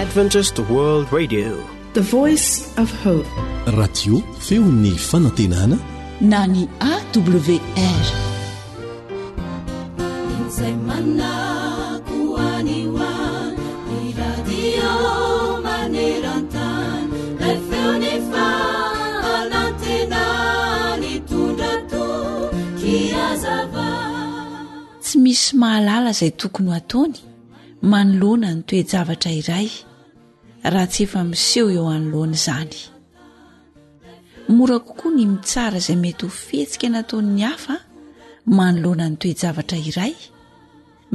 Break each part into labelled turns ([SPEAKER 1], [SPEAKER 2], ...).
[SPEAKER 1] Adventist World Radio.
[SPEAKER 2] The Voice of Hope.
[SPEAKER 3] Radio feon'ny fanantenana
[SPEAKER 4] na ny AWR.
[SPEAKER 5] Izay manako any ho any, ny radio maneran-tany, ilay feon'ny fanantenana nitondra toky hazava.
[SPEAKER 4] Tsy misy mahalala izay tokony ho ataony manoloana ny toe-javatra iray raha tsy efa miseho eo anoloana izany. Mora kokoa ny mitsara izay mety ho fihetsika nataon'ny hafa manoloana ny toe-javatra iray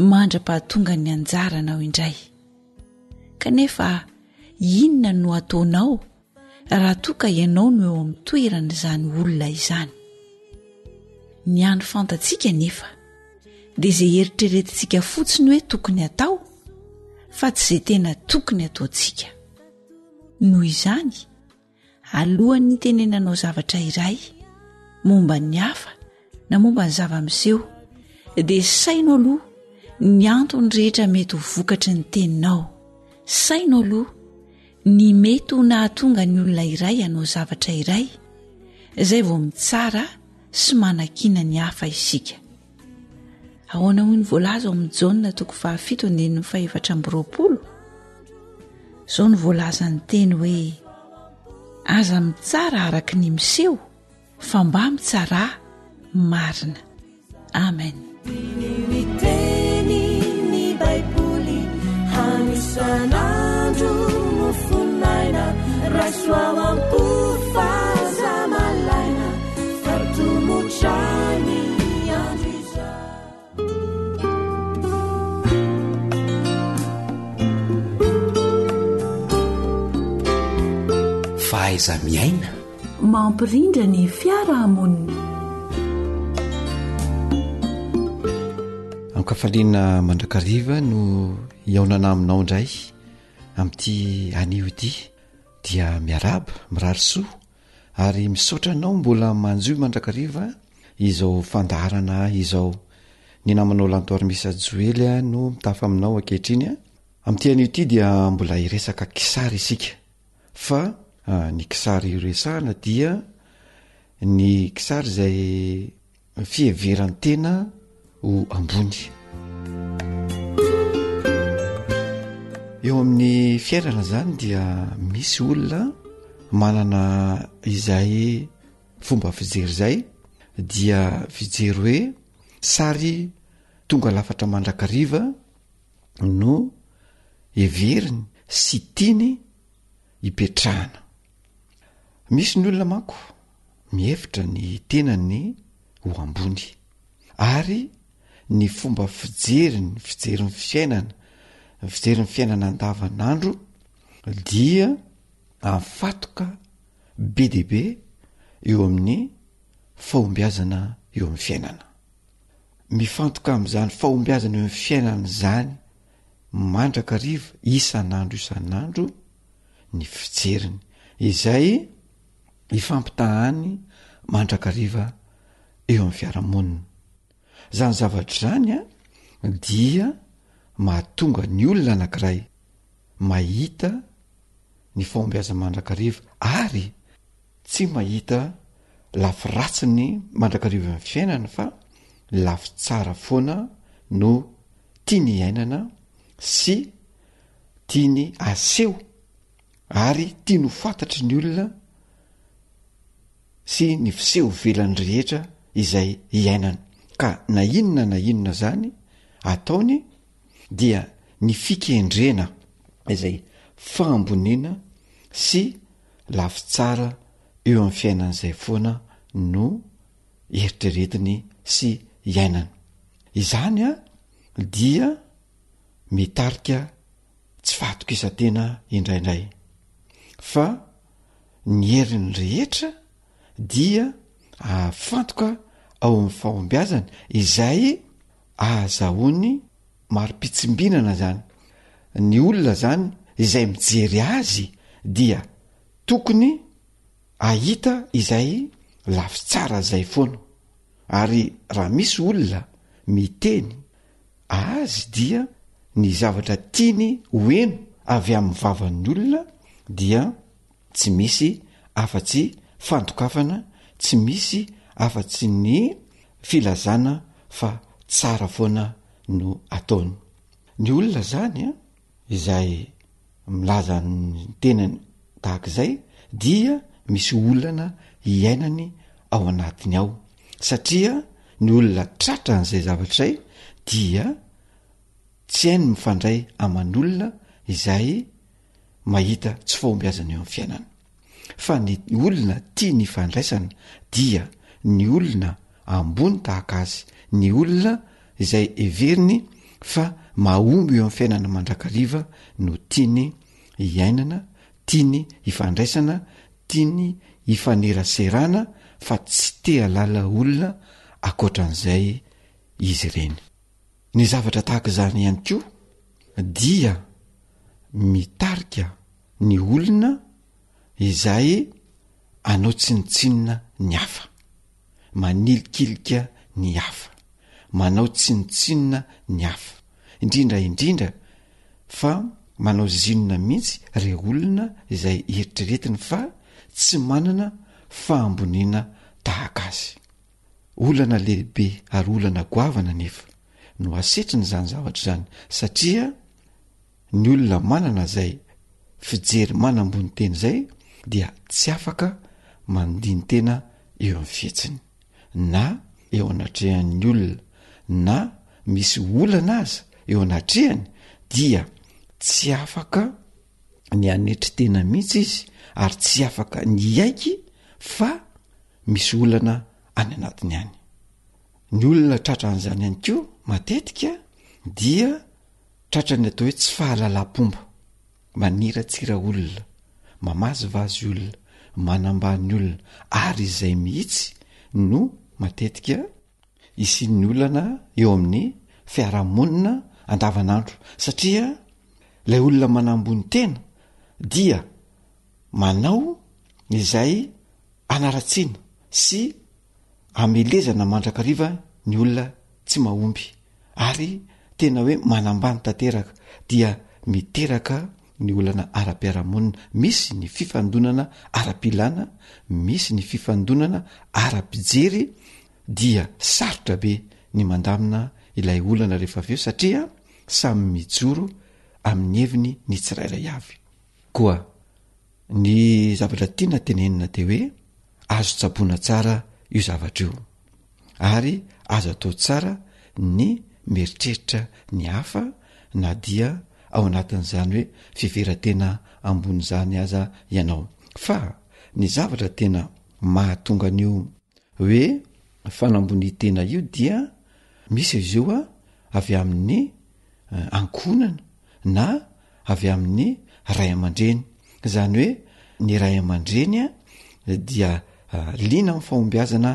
[SPEAKER 4] mandra-pahatonga ny anjaranao indray. Kanefa inona no ataonao raha toa ka ianao no eo amin'ny toeran'izany olona izany? Ny hany fantatsika anefa dia izay eritreretintsika fotsiny hoe tokony hatao fa tsy izay tena tokony hataontsika. Noho izany, alohan'ny hitenenanao zavatra iray momba ny hafa na momba ny zava-miseho dia saino aloha ny antony rehetra mety ho vokatry ny teninao. Saino aloha ny mety ho nahatonga ny olona iray hanao zavatra iray izay vao mitsara sy manakiana ny hafa isika. Ahoana hoy ny voalaza ao amin'ny Jaona toko fahafito andininy fahefatra amby 20? Izao no voalazan'ny teny hoe aza mitsara araka ny miseho fa mba mitsarà marina. Amen.
[SPEAKER 5] Diniho ny teny ny Baiboly hany isan'andro mofon'aina raiso ao am-po fa aza malaina fa tomotra ny andro izao.
[SPEAKER 6] Fahaiza-miaina.
[SPEAKER 4] Mampirindra ny fiarahamonina.
[SPEAKER 7] Ankafaliana mandrakariva no hihaonana aminao indray amin'ity anio ity dia miarahaba, mirary soa ary misaotra anao mbola manjohy mandrakariva izao fandaharana izao. Ny namanao Lantoarimisa Joely no mitafa aminao ankehitriny. Amin'ity anio ity dia mbola hiresaka kisary isika. Fa ny kisary resahana dia ny kisary izay fiheveran-tena ho ambony. Eo amin'ny fiainana zany dia misy olona manana izay fomba fijery izay dia fijery hoe sary tonga lafatra mandrakariva no heveriny sy tiany hipetrahana. Misy ny olona manko mihevitra ny tenany ho ambony ary ny fomba fijeriny, fijery ny fiainana, ny fijery ny fiainana andavanandro dia mifatoka be dia be eo amin'ny fahombiazana eo amin'ny fiainana. Mifantoka amin'izany fahombiazana eo amin'ny fiainana izany mandrakariva isan'andro isan'andro ny fijeriny, izay ifampitahany mandrakariva eo amin'ny fiarahamonina. Izany zavatra izany a dia mahatonga ny olona anankiray mahita ny fahombiazana mandrakariva ary tsy mahita lafy ratsiny mandrakariva ny fiainana fa lafy tsara foana no tiany iainana sy tiany aseho ary tiany ho fantatry ny olona sy ny fiseho velany rehetra izay iainany ka na inona na inona zany ataony dia ny fikendrena izay fahamboniana sy lafy tsara eo amin'ny fiainan'izay foana no eritreretiny sy iainany. Izany a dia mitarika tsy fahatokisantena indraindray fa ny heriny rehetra dia afantoka ao amin'ny fahombiazany izay ahazahoany mari-pitsimbinana zany. Ny olona zany izay mijery azy dia tokony ahita izay lafy tsara zay foana, ary raha misy olona miteny azy dia ny zavatra tiany ho heno. avy amin'ny vavan'ny olona dia tsy misy afa-tsy fandokafana, tsy misy afa-tsy ny filazana fa tsara foana no ataony. Ny olona zany a, izay milaza ny tenany tahaka izay dia misy olana iainany ao anatiny ao satria ny olona tratran'izay zavatra izay dia tsy hainy mifandray aman'olona izay mahita tsy fahombiazana eo amin'ny fiainana. Fa ny olona tia ny fandraisana dia ny olona ambony tahaka azy, ny olona izay heveriny fa mahomby eo amin'ny fiainana mandrakariva no tiany hiainana, tiany hifandraisana, tiany hifaneraserana fa tsy te halala olona ankoatran'izay izy ireny. Ny zavatra tahaka izany ihany koa dia mitarika ny olona izay anao tsinontsinona ny hafa, manilikilika ny hafa, manao tsinontsinona ny hafa, indrindra indrindra fa manao zinona mihitsy re olona izay eritreretiny fa tsy manana fahamboniana tahaka azy. Olana lehibe ary olana goavana anefa no asetriny izany zavatra izany satria ny olona manana izay fijery manambony tena izay dia tsy afaka mandini-tena eo amin'ny fihetsiny na eo anatrehan'ny olona na misy olana aza eo anatrehany dia tsy afaka ny hanetry tena mihitsy izy ary tsy afaka ny hiaiky fa misy olana any anatiny any. Ny olona tratran'izany ihany koa matetika dia tratran'ny atao hoe tsy fahalalam-pomba, maniratsira olona, mamazivazy olona, manambany olona ary izay mihitsy no matetika isian'ny olana eo amin'ny fiarahamonina andavanandro satria ilay olona manambony tena dia manao izay anaratsiana sy amelezana mandrakariva ny olona tsy mahomby ary tena hoe manambany tanteraka dia miteraka ny olana ara-piarahamonina, misy ny fifandonana ara-pilana, misy ny fifandonana ara-pijery dia sarotra be ny mandamina ilay olana rehefa avy eo satria samy mijoro amin'ny heviny ny tsirairay avy. Koa ny zavatra tiana tenenina de hoe azo tsaboina tsara io zavatra io ary azo atao tsara ny mieritreritra ny hafa na dia ao anatin'izany hoe fiheveran-tena ambony izany aza ianao. Fa ny zavatra tena mahatonga an'io hoe fanambonian-tena io dia misy izy io a avy amin'ny ankohonana na avy amin'ny ray aman-dreny. Izany hoe ny ray aman-dreny a dia liana amin'ny fahombiazana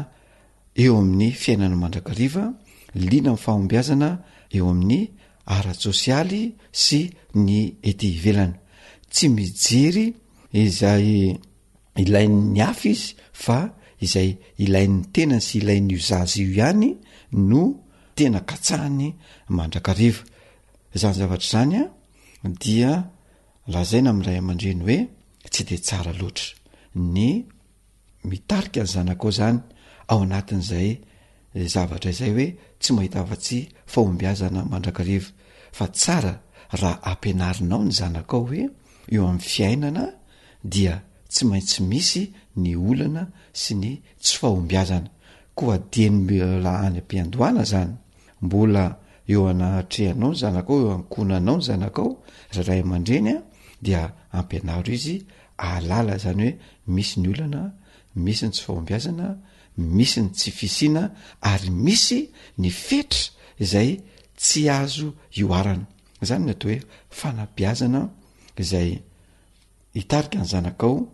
[SPEAKER 7] eo amin'ny fiainana mandrakariva, liana amin'ny fahombiazana eo amin'ny ara-tsosialy sy ny ety ivelany. Tsy mijery izay ilain'ny hafa izy fa izay ilain'ny tenany sy ilain'io zaza io ihany no tena katsahany mandrakariva. Izany zavatra izany a dia lazaina amin'ny ray aman-dreny hoe tsy de tsara loatra ny mitarika ny zanakao zany ao anatin'izay zavatra izay hoe tsy mahita afa-tsy fahombiazana mandrakariva fa tsara raha ampianarinao ny zanakao hoe eo amin'ny fiainana dia tsy maintsy misy ny olana sy ny tsy fahombiazana koa dieny mbola any am-piandohana zany mbola eo anatrehanao ny zanakao eo ankohonanao ny zanakao ry ray aman-dreny a dia ampianaro izy ahalala zany hoe misy ny olana misy ny tsy fahombiazana misy ny tsy fisiana ary misy ny fetra izay tsy azo ihoarana zany ny atao hoe fanabeazana izay hitarika ny zanakao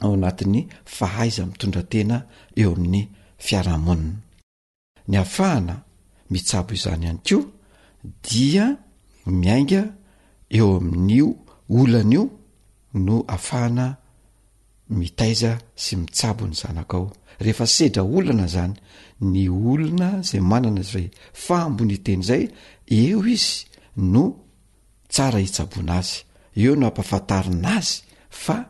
[SPEAKER 7] ao anatin'ny fahaiza mitondra tena eo amin'ny fiarahamonina. Ny ahafahana mitsabo izany ihany koa dia miainga eo amin'io olana io no ahafahana mitaiza sy mitsabo ny zanakao. Rehefa sedra olana zany ny olona zay manana izay fahambonian-tena izay, eo izy no tsara hitsaboana azy. eo no ampahafantarina azy fa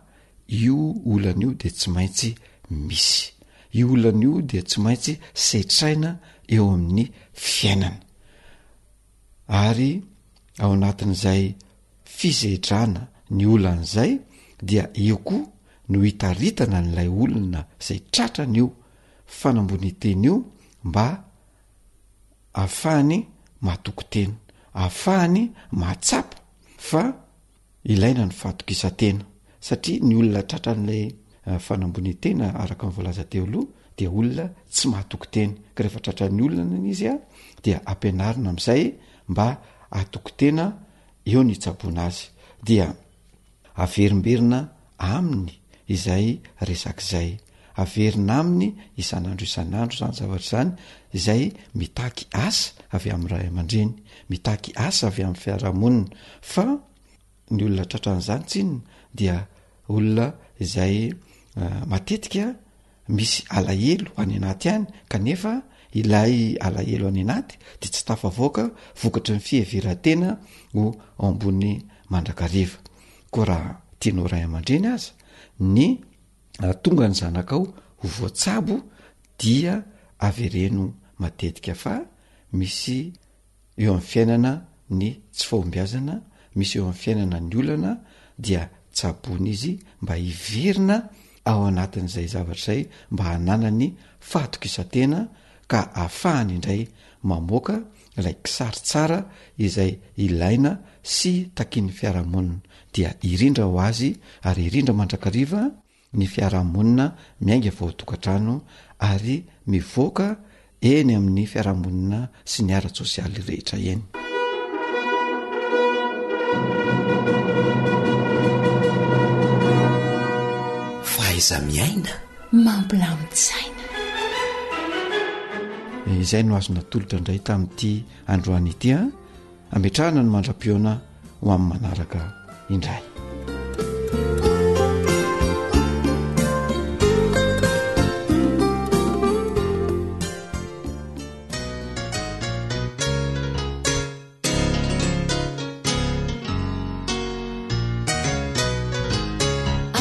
[SPEAKER 7] io olana io dia tsy maintsy misy, io olana io dia tsy maintsy setraina eo amin'ny fiainana. Ary ao anatin'izay fisedrana ny olana izay dia eo koa no hitaritana an'ilay olona izay tratran'io fanambonian-tena io mba ahafahany matoky tena, ahafahany mahatsapa fa ilaina ny fahatokisan-tena satria ny olona tratran'ilay eh, fanambonian-tena araka ny voalaza teo aloha dia olona tsy mahatoky tena ka rehefa tratran'ny olona izy a dia ampianarina am'izay mba hatoky tena eo ny hitsaboana azy dia Averimberina aminy izay resaka izay. Averina aminy isan'andro isan'andro izany zavatra izany, izay mitaky asa avy amin'ny ray aman-dreny, mitaky asa avy amin'ny fiarahamonina. Fa ny olona tratran'izany tsinona dia olona izay matetika misy alahelo any anaty any kanefa ilay alahelo any anaty de tsy tafavoaka vokatry ny fiheveran-tena ho ao ambony mandrakariva. Koa raha tianao ray aman-dreny aza ny tonga ny zanakao ho voatsabo dia avereno matetika fa misy eo amin'ny fiainana ny tsy fahombiazana, misy eo amin'ny fiainana ny olana dia tsaboina izy mba hiverina ao anatin'izay zavatra izay mba hananany fahatokisantena ka ahafahany indray mamoaka ilay kisary tsara izay ilaina sy takian'ny fiarahamonina dia hirindra ho azy ary hirindra mandrakariva ny fiarahamonina miainga vao tokantrano ary mivoaka eny amin'ny fiarahamonina sy ny ara-tsosialy rehetra eny.
[SPEAKER 3] Fahaiza-miaina.
[SPEAKER 4] Mampilamin-tsaina.
[SPEAKER 7] Izay no azo natolotra indray tamin'ity androany ity a. Ametrahana ny mandra-pihaona ho amin'ny manaraka indray.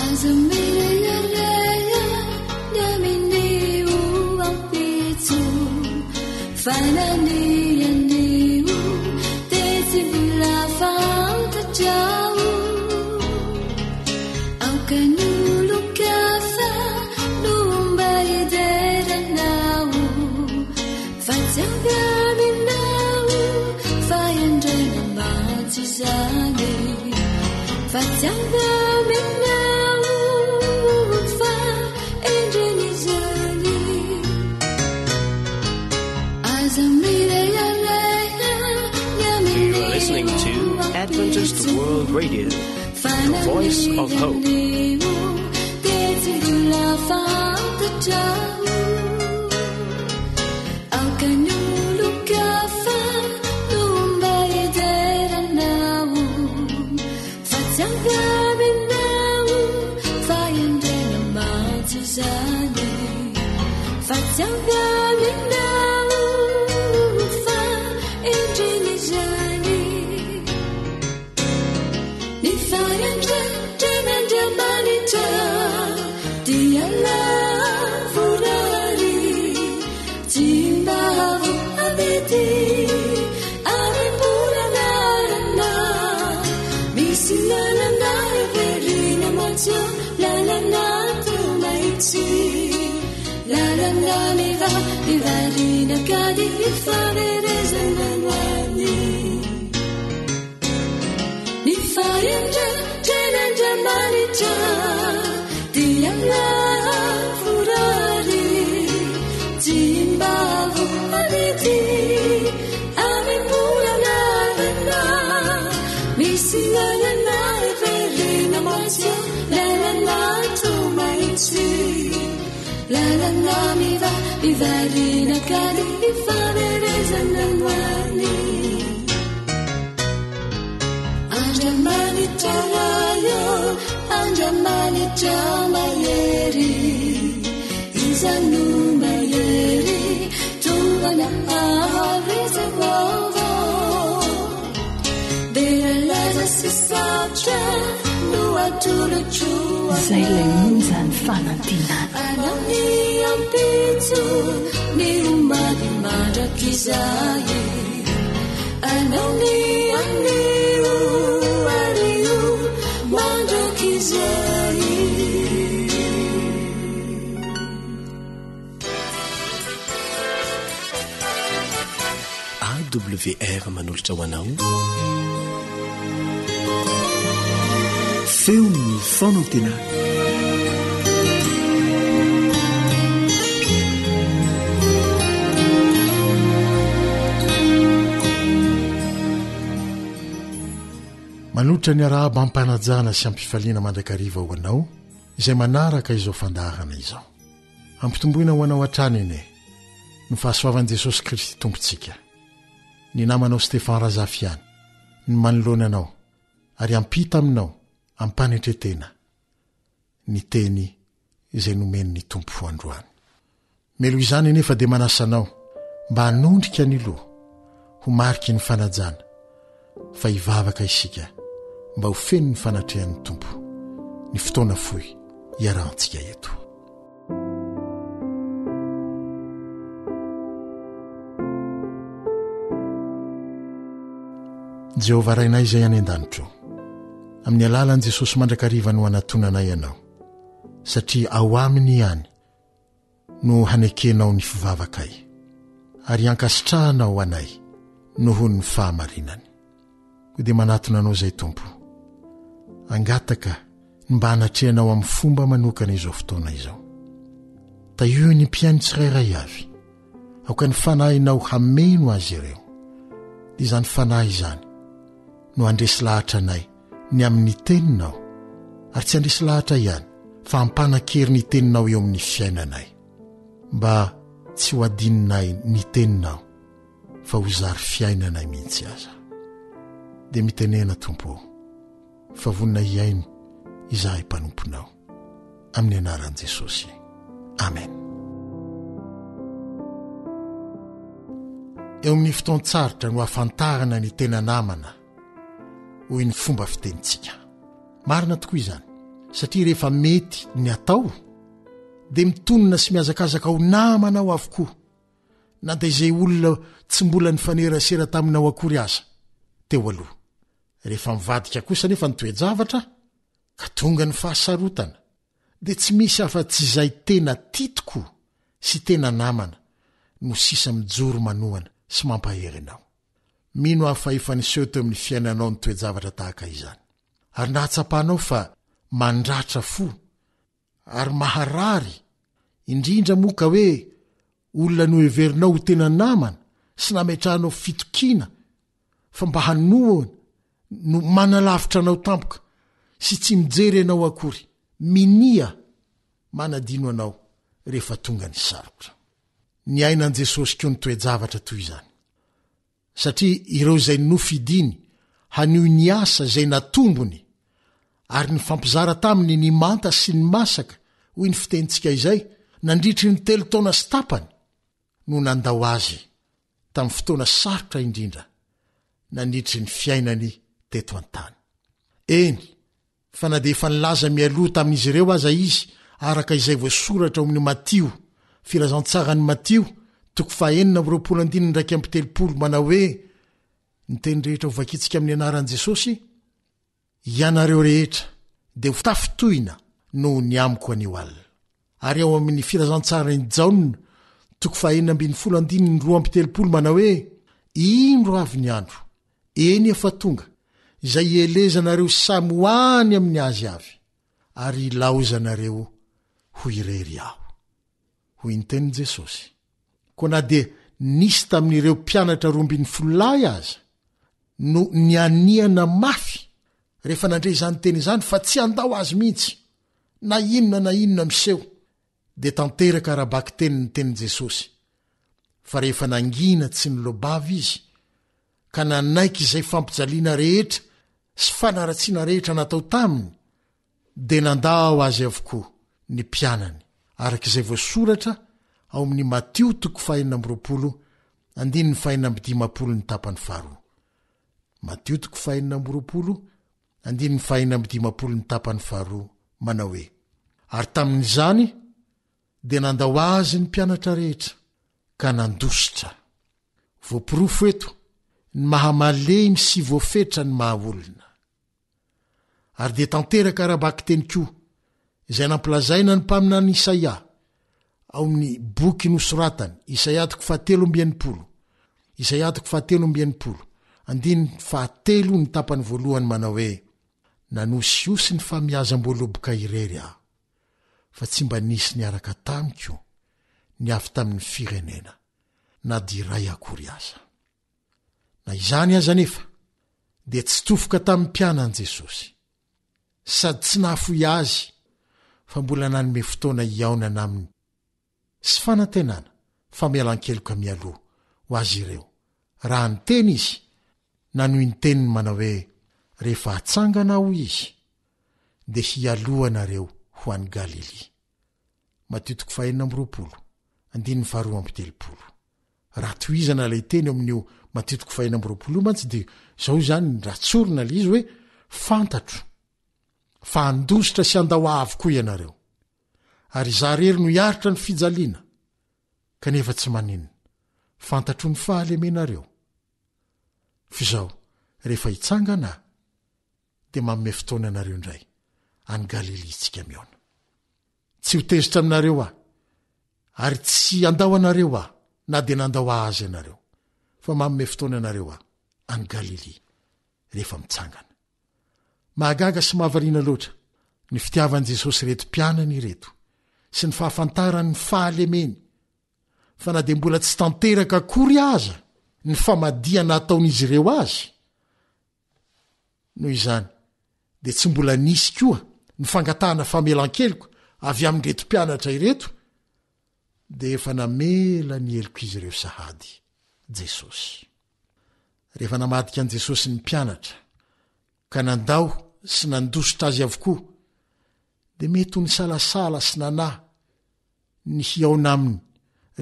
[SPEAKER 5] Aza mirehareha ny amin'ny ho ampitso fa na ny anio dia tsy mbola fantatrao. Aoka ny olon-kafa no mba hidera anao fa tsy ampy aminao fahendrena mantsy izany. Fa tsy ampy aminao fahendrena izany. Aza mirehareha ny amin'ny
[SPEAKER 1] You are listening to Adventist World Radio, the voice of hope.
[SPEAKER 5] Ny fahendren'Andriamanitra dia lavorary, tsy mba voavidy ary mbola anarana. Misy lalana heverina mantsy eo, lalana toa mahitsy, lalana mivarina ka dia fahaverezana no any. Ny fahendren'Andriamanitra dia lavorary, tsy mba voavidy ary mbola anarana. Misy lalana heverina mantsy eo, lalana toa mahitsy, lalana mivarina ka dia fahaverezana no any. Andriamanitra Ray ô, Andriamanitra mahery, Iza no mahery toa anao ry Jehovah? Dia laza sy sarotra.
[SPEAKER 2] Izay ilay onjan'ny fanantenana.
[SPEAKER 3] AWR manolotra ho anao Feon'ny fanantenana.
[SPEAKER 6] Manolotra ny arahaba am-panajana sy am-pifaliana mandrakariva ho anao izay manaraka izao fandaharana izao. Ampitomboina ho anao hatrany anie ny fahasoavan'i Jesosy Kristy Tompontsika. Ny namanao Stefan Razafy ihany ny manoloana anao ary hampita aminao am-panetretena ny teny izay nomen'ny Tompo androany. Mialoha izany anefa dia manasa anao mba hanondrika ny loha ho mariky ny fanajana fa hivavaka isika mba ho feno ny fanatrehan'ny Tompo ny fotoana fohy iarahantsika eto. Jehovah Rainay izay any an-danitro, amin'ny alalan'i Jesosy mandrakariva no anatonanay Anao, satria ao Aminy ihany no hanekenao ny fivavakay, ary hankasitrahanao anay noho ny fahamarinany. Koa dia manatona Anao izay, Tompo, hangataka ny mba hanatrehanao amin'ny fomba manokana izao fotoana izao. Tahio ny mpihaino tsirairay avy. Aoka ny Fanahinao hameno azy ireo. Dia izany Fanahy izany no handresy lahatra anay ny amin'ny Teninao, ary tsy handresy lahatra ihany, fa hampanan-kery ny Teninao eo amin'ny fiainanay, mba tsy ho adinonay ny Teninao, fa ho zary fiainanay mihitsy aza. Dia mitenena, Tompo ô, fa vonona hihaino izahay mpanomponao. Amin'ny anaran'i Jesosy. Amen. Eo amin'ny fotoan-tsarotra no ahafantarana ny tena namana, hoy ny fomba fitenintsika. Marina tokoa izany, satria rehefa mety ny atao, dia mitonona sy mihazakazaka ho namanao avokoa, na dia izay olona tsy mbola nifanerasera taminao akory aza teo aloha. Rehefa mivadika kosa anefa ny toe-javatra, ka tonga ny fahasarotana, dia tsy misy afa-tsy izay tena tia tokoa sy tena namana no sisa mijoro manohana sy mampahery anao. Mino aho fa efa niseho teo amin'ny fiainanao ny toe-javatra tahaka izany, ary nahatsapanao fa mandratra fo ary maharary, indrindra moa ka hoe olona noheverinao ho tena namana sy nametrahanao fitokiana fa mba hanohana no manalavitra anao tampoka sy tsy mijery anao akory, minia manadino anao rehefa tonga ny sarotra. Niainan'i Jesosy koa ny toe-javatra toy izany. Satria ireo izay nofidiny hanohy ny asa izay natombony ary nifampizara taminy ny manta sy ny masaka, hoy ny fitenintsika izay, nandritry ny telo taona sy tapany, no nandao azy tamin'ny fotoana sarotra indrindra nandritry ny fiainany teto an-tany. Eny, fa na dia efa nilaza mialoha tamin'izy ireo aza izy araka izay voasoratra ao amin'ny Matio, Filazantsaran'i Matio, toko fahenina amby roapolo andininy 31 manao hoe, Ny teny rehetra hovakintsika amin'ny anaran'i Jesosy, Ianareo rehetra dia ho tafintohina noho ny amiko anio alina. Ary ao amin'ny Filazantsaran'i Jaona, toko fahenina ambinifolo andininy 32 manao hoe, Indro avy ny andro, eny efa tonga, izay hielezanareo samy ho any amin'ny azy avy, ary hilaozanareo ho irery aho. Hoy ny tenin'i Jesosy. Koa na dia nisy tamin'ireo mpianatra 12 lahy aza no nianiana mafy rehefa nandre izany teny izany fa tsy handao azy mihitsy, na inona na inona miseho, dia tanteraka ara-bakiteny ny tenin'i Jesosy fa rehefa nangina tsy niloa-bava izy ka nanaiky izay fampijaliana rehetra sy fanaratsiana rehetra natao taminy, dia nandao azy avokoa ny mpianany, araka izay voasoratra ao amin'ny Matio toko fahenina amby roapolo andininy fahenina amby dimampolo ny tapany faharoa. Matio toko fahenina amby roapolo. andininy fahenina amby 50 ny tapany faharoa, manao hoe, Ary tamin'izany dia nandao azy ny mpianatra rehetra ka nandositra. Voaporofo eto ny maha malemy sy voafetra ny maha olona. Ary dia tanteraka ara-bakiteny koa izay nampilazaina ny mpaminany Isaia ao amin'ny boky nosoratany, Isaia toko fahatelo amby enimpolo, Isaia toko fahatelo amby enimpolo, andininy fahatelo ny tapany voalohany manao hoe, Nanosihosy ny famiazam-boaloboka irery aho, fa tsy mba nisy niaraka tamiko ny avy tamin'ny firenena, na dia iray akory aza. Na izany aza anefa, dia tsy tofoka tamin'ny mpianany Jesosy, sady tsy nahafoy azy fa mbola nanome fotoana hihaonana aminy sy fanantenana famelan-keloka mialoha ho azy ireo, raha niteny izy, nanohy ny teniny manao hoe, Rehefa hatsangana Aho izy, dia hialoha anareo ho any Galilia. Matio toko fahenina amby 20, andininy faharoa amby 30. Raha tohizana ilay teny eo amin'io Matio toko fahenina amby 20 io mantsy dia izao izany raha tsorina ilay izy hoe, Fantatro fa handositra sy handao Ahy avokoa ianareo, ary Izaho irery no hiaritra ny fijaliana, kanefa tsy maninona, fantatro ny fahalemenareo. F'izao, rehefa hitsangana Aho, dia manome fotoana anareo indray any Galilia isika mihaona. Tsy ho tezitra aminareo Aho, ary tsy handao anareo Aho, na dia nandao Ahy aza ianareo, fa manome fotoana anareo Aho any Galilia rehefa mitsangana. Mahagaga sy mahavariana loatra ny fitiavan'i Jesosy ireto mpianany ireto sy ny fahafantarany ny fahalemeny, fa na dia mbola tsy tanteraka akory aza ny famadihana ataon'izy ireo azy, Noho izany, dia tsy mbola nisy koa ny fangatahana famelan-keloka avy amin'ireto mpianatra ireto, dia efa namela ny helok'izy ireo sahady Jesosy. Rehefa namadika an'i Jesosy ny mpianatra, ka nandao sy nandositra azy avokoa, dia mety ho nisalasala sy nanahy ny hihaona aminy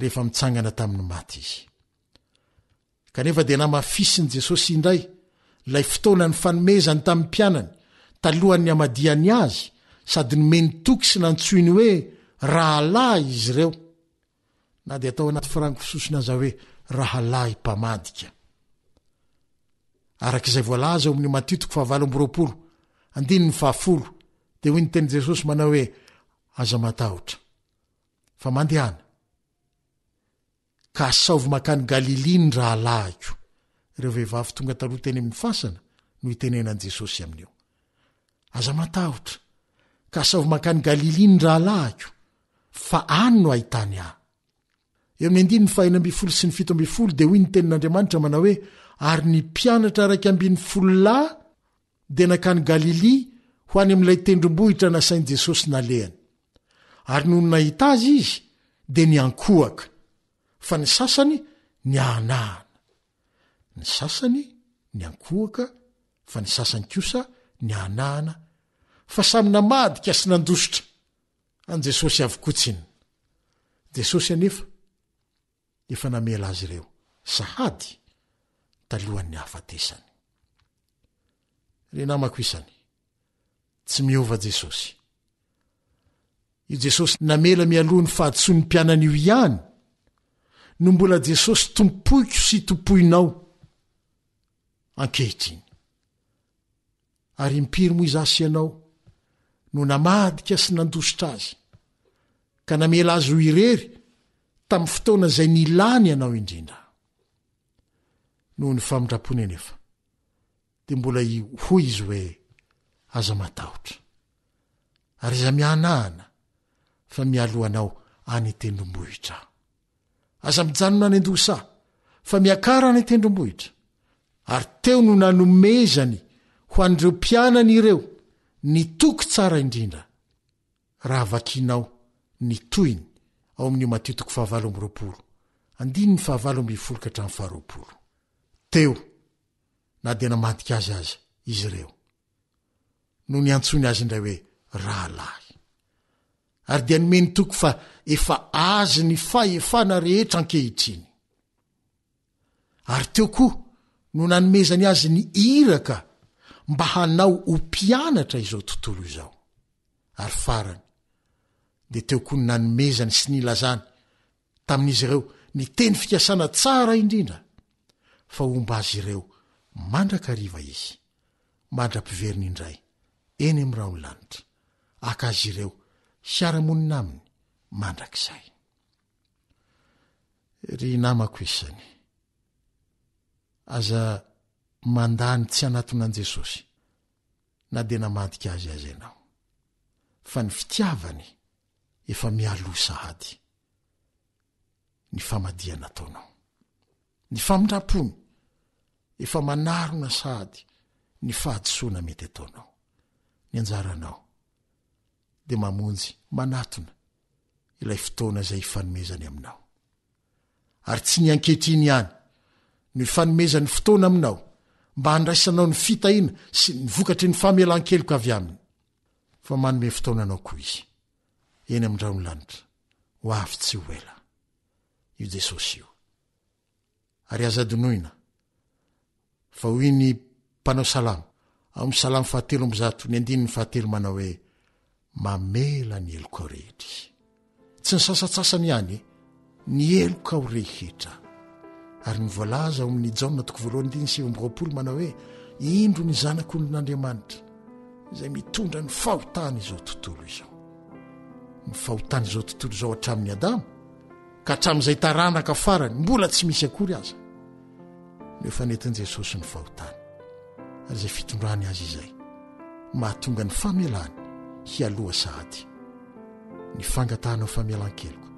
[SPEAKER 6] rehefa mitsangana tamin'ny maty izy. Kanefa dia namafisin'i Jesosy indray ilay fotoana nifanomezany tamin'ny mpianany talohan'ny hamadihany azy sady nomeny toky sy nantsoiny hoe rahalahy izy ireo, na dia atao anaty firango sosona aza hoe rahalahy mpamadika. Araka izay voalaza ao amin'ny Matio toko fahavalo amby 20, andininy fahafolo, dia hoy ny tenin'i Jesosy manao hoe, Aza matahotra, fa mandehana. Ka asaovy mankany Galilia ny rahalahiko. Ireo vehivavy tonga taloha teny amin'ny fasana no itenenan'i Jesosy amin'io. Aza matahotra, ka asaovy mankany Galilia ny rahalahiko, fa any no hahitany ahy. Eo amin'ny andininy fahenina ambin'ny folo sy ny 17 dia hoy ny tenin'Andriamanitra manao hoe, Ary ny mpianatra 11 lahy dia nankany Galilia ho any amin'ilay tendrombohitra nasain'i Jesosy nalehany. Ary nony nahita azy izy, dia niankohoka, fa ny sasany niahanahana. Ny sasany niankohoka, fa ny sasany kosa niahanahana, fa samy namadika sy nandositra an'i Jesosy avokoa tsinona. Jesosy anefa efa namela azy ireo sahady talohan'ny hahafatesany. Ry namako isany, tsy miova Jesosy. Io Jesosy namela mialoha ny fahadisoan'ny mpianany io ihany no mbola Jesosy tompoiko sy tompoinao ankehitriny. Ary impiry moa izaho sy ianao no namadika sy nandositra azy, ka namela azy ho irery tamin'ny fotoana izay nilany anao indrindra. Noho ny famindrampony anefa, dia mbola hoy izy hoe, Aza matahotra, ary aza mihanahana fa mialoha anao any an-tendrombohitra aho. Aza mijanona any an-dohasaha, fa miakara any an-tendrombohitra. Ary teo no nanomezany ho an'ireo mpianany ireo ny toky tsara indrindra, raha vakinao ny tohiny ao amin'io Matio toko fahavalo amby 20, andininy fahavalo ambin'ny folo ka hatramin'ny faharoapolo. Teo, na dia namadika azy aza izy ireo, no niantsoiny azy indray hoe rahalahy. Ary dia nomeny toky fa efa azy ny fahefana rehetra ankehitriny. Ary teo koa no nanomezany azy ny iraka. mba hanao ho mpianatra izao tontolo izao. Ary farany, dia teo koa ny nanomezany sy nilazany tamin'izy ireo ny teny fikasana tsara indrindra fa homba azy ireo mandrakariva izy, mandra-piveriny indray eny amin'ny rahon'ny lanitra, haka azy ireo hiara-monina aminy mandrakizay. Ry namako isany, aza mandà ny tsy hanatona an'i Jesosy na dia namadika azy aza ianao, fa ny fitiavany efa mialoha sahady ny famadihana ataonao. Ny famindram-pony efa manarona sahady ny fahadisoana mety ataonao. Ny anjaranao dia mamonjy manatona ilay fotoana izay ifanomezany aminao. Ary tsy ny ankehitriny ihany no ifanomezany fotoana aminao mba handraisanao ny fitahiana sy ny vokatry ny famelan-keloka avy aminy, fa manome fotoana anao koa Izy, eny amin'ny rahon'ny lanitra, ho avy tsy ho ela. Io Jesosy io. Ary aza adinoina fa hoy ny mpanao salamo ao amin'ny salamo fahatelo amby zato ny andininy fahatelo manao hoe mamela ny helokao rehetra izy. Tsy ny sasantsasany ihany e, ny helokao rehetra. Ary ny voalaza ao amin'ny Jaona toko voalohany andininy 29 manao hoe indro ny zanak'olon'Andriamanitra izay mitondra ny fahotana izao tontolo izao. Ny fahotana izao tontolo izao hatramin'ny Adama ka hatramin'izay taranaka farany mbola tsy misy akory aza no efa nentin'i Jesosy ny fahotany ary izay fitondrany azy izay mahatonga ny famelany hialoha sahady ny fangatahanao famelan-keloka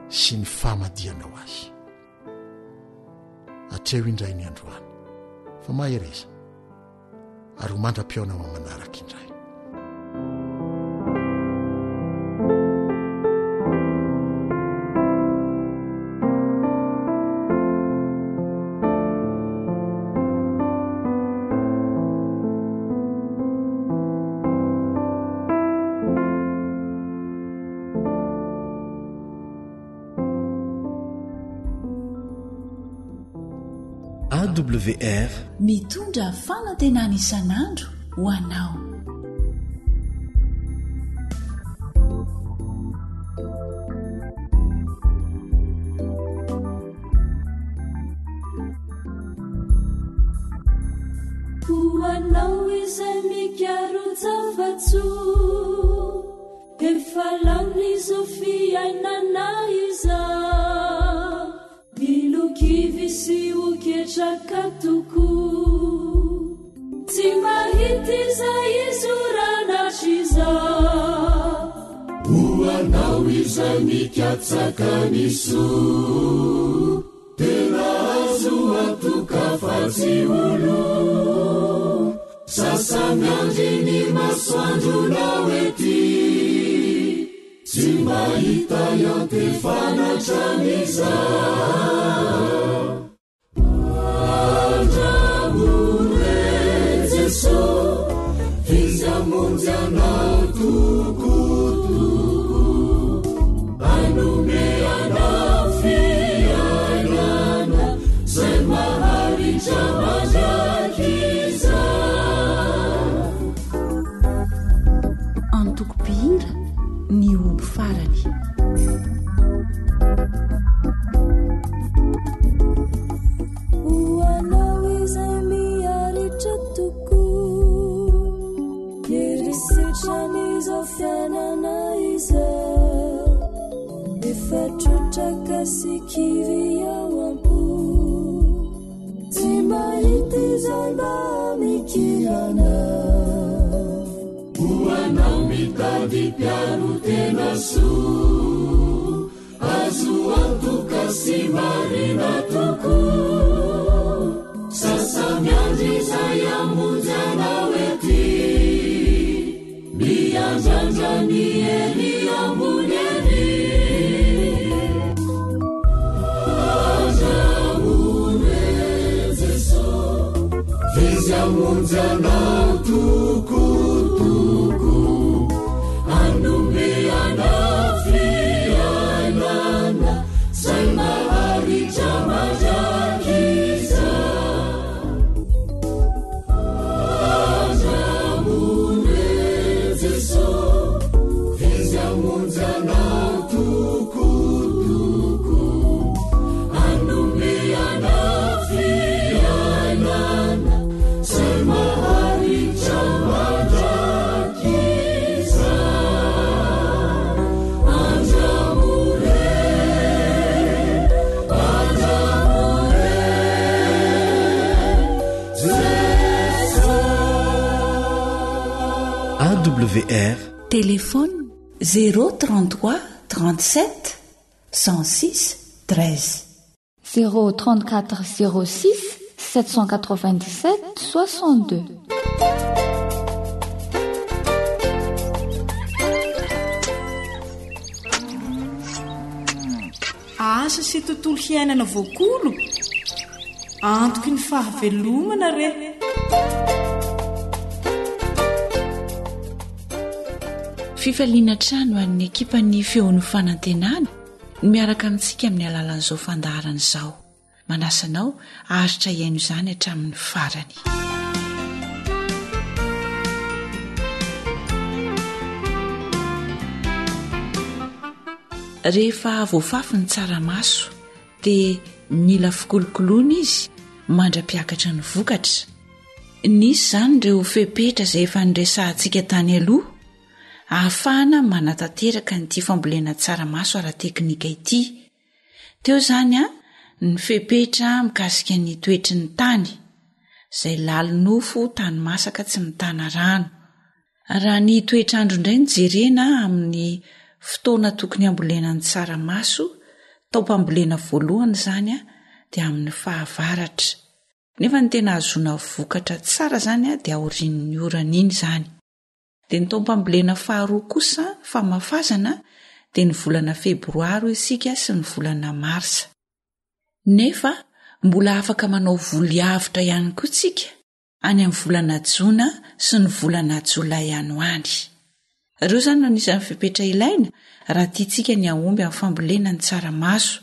[SPEAKER 6] sy ny famadihanao azy hatreo indray ny androany fa mahereza ary ho mandra-pihaona ao manaraka indray.
[SPEAKER 3] AWR.
[SPEAKER 4] Mitondra fanantenana isan'andro ho anao.
[SPEAKER 5] Ho anao izay mikaro-java-tsoa. Efa lany izao fiainana izao. Mino kivy sy ho ketraka tokoa. Tsy mahita izay hizorana hatrizao.
[SPEAKER 8] Ho anao izay mikatsaka ny soa, tena azo antoka fa tsy ho lo. Sasa-miandry ny masoandronao ety. Tsy mba hita iantefana hatramin'izao. Andramo re Jeso, Izy hamonjy anao tokotoko. Hanome anao fiainana izay maharitra mandrakizay.
[SPEAKER 4] Antoko mpihira ny omby farany.
[SPEAKER 5] Ho anao izay miaritra tokoa, herisetran'izao fiainana izao, efa trotraka sy kivy ao am-po. Tsy mahita izay mba mikirana.
[SPEAKER 8] Ho anao mitady mpiaro tena soa, azo antoka sy marina tokoa. Sasa-miandry izay hamonjy anao ety, miandrandra ny ery ambony ery. Azahoana e Jeso, f'izy hamonjy anao tokotoko, hanome anao fiainana zay maharitra mandrakizay.
[SPEAKER 3] AWR.
[SPEAKER 4] Téléphone 033 37 106 13.
[SPEAKER 2] 034 06 797 62.
[SPEAKER 9] Asa sy tontolo hiainana voakolo antoky ny fahavelomana re.
[SPEAKER 4] Fifaliana hatrany ho an'ny ekipan'ny Feon'ny Fanantenana ny miaraka amintsika amin'ny alalan'izao fandaharana izao. Manasa anao haharitra hihaino izany hatramin'ny farany. Rehefa voafafy ny tsaramaso dia mila fikolokoloana izy mandra-piakatra ny vokatra. Nisy izany ireo fepetra izay efa niresahantsika tany aloha ahafahana manatanteraka an'ity fambolena tsaramaso ara-teknika ity. Teo izany ny fepetra mikasika ny toetry ny tany, izay lalinofo tany masaka tsy mitana rano. Raha ny toetr'andro indray no jerena amin'ny fotoana tokony hambolena ny tsaramaso, taom-pambolena voalohany izany dia amin'ny fahavaratra. Nefa ny tena ahazoana vokatra tsara izany dia aorian'ny orana iny izany. Dia ny taom-pambolena faharoa kosa, famafazana, dia ny volana febroary hoy isika sy ny volana marsa. Nefa mbola afaka manao voly avotra ihany koa tsika any amin'ny volana jona sy ny volana jolay any ho any. Ireo izany no anisan'ny fepetra ilaina raha tiantsika ny hahomby amin'ny fambolena ny tsaramaso.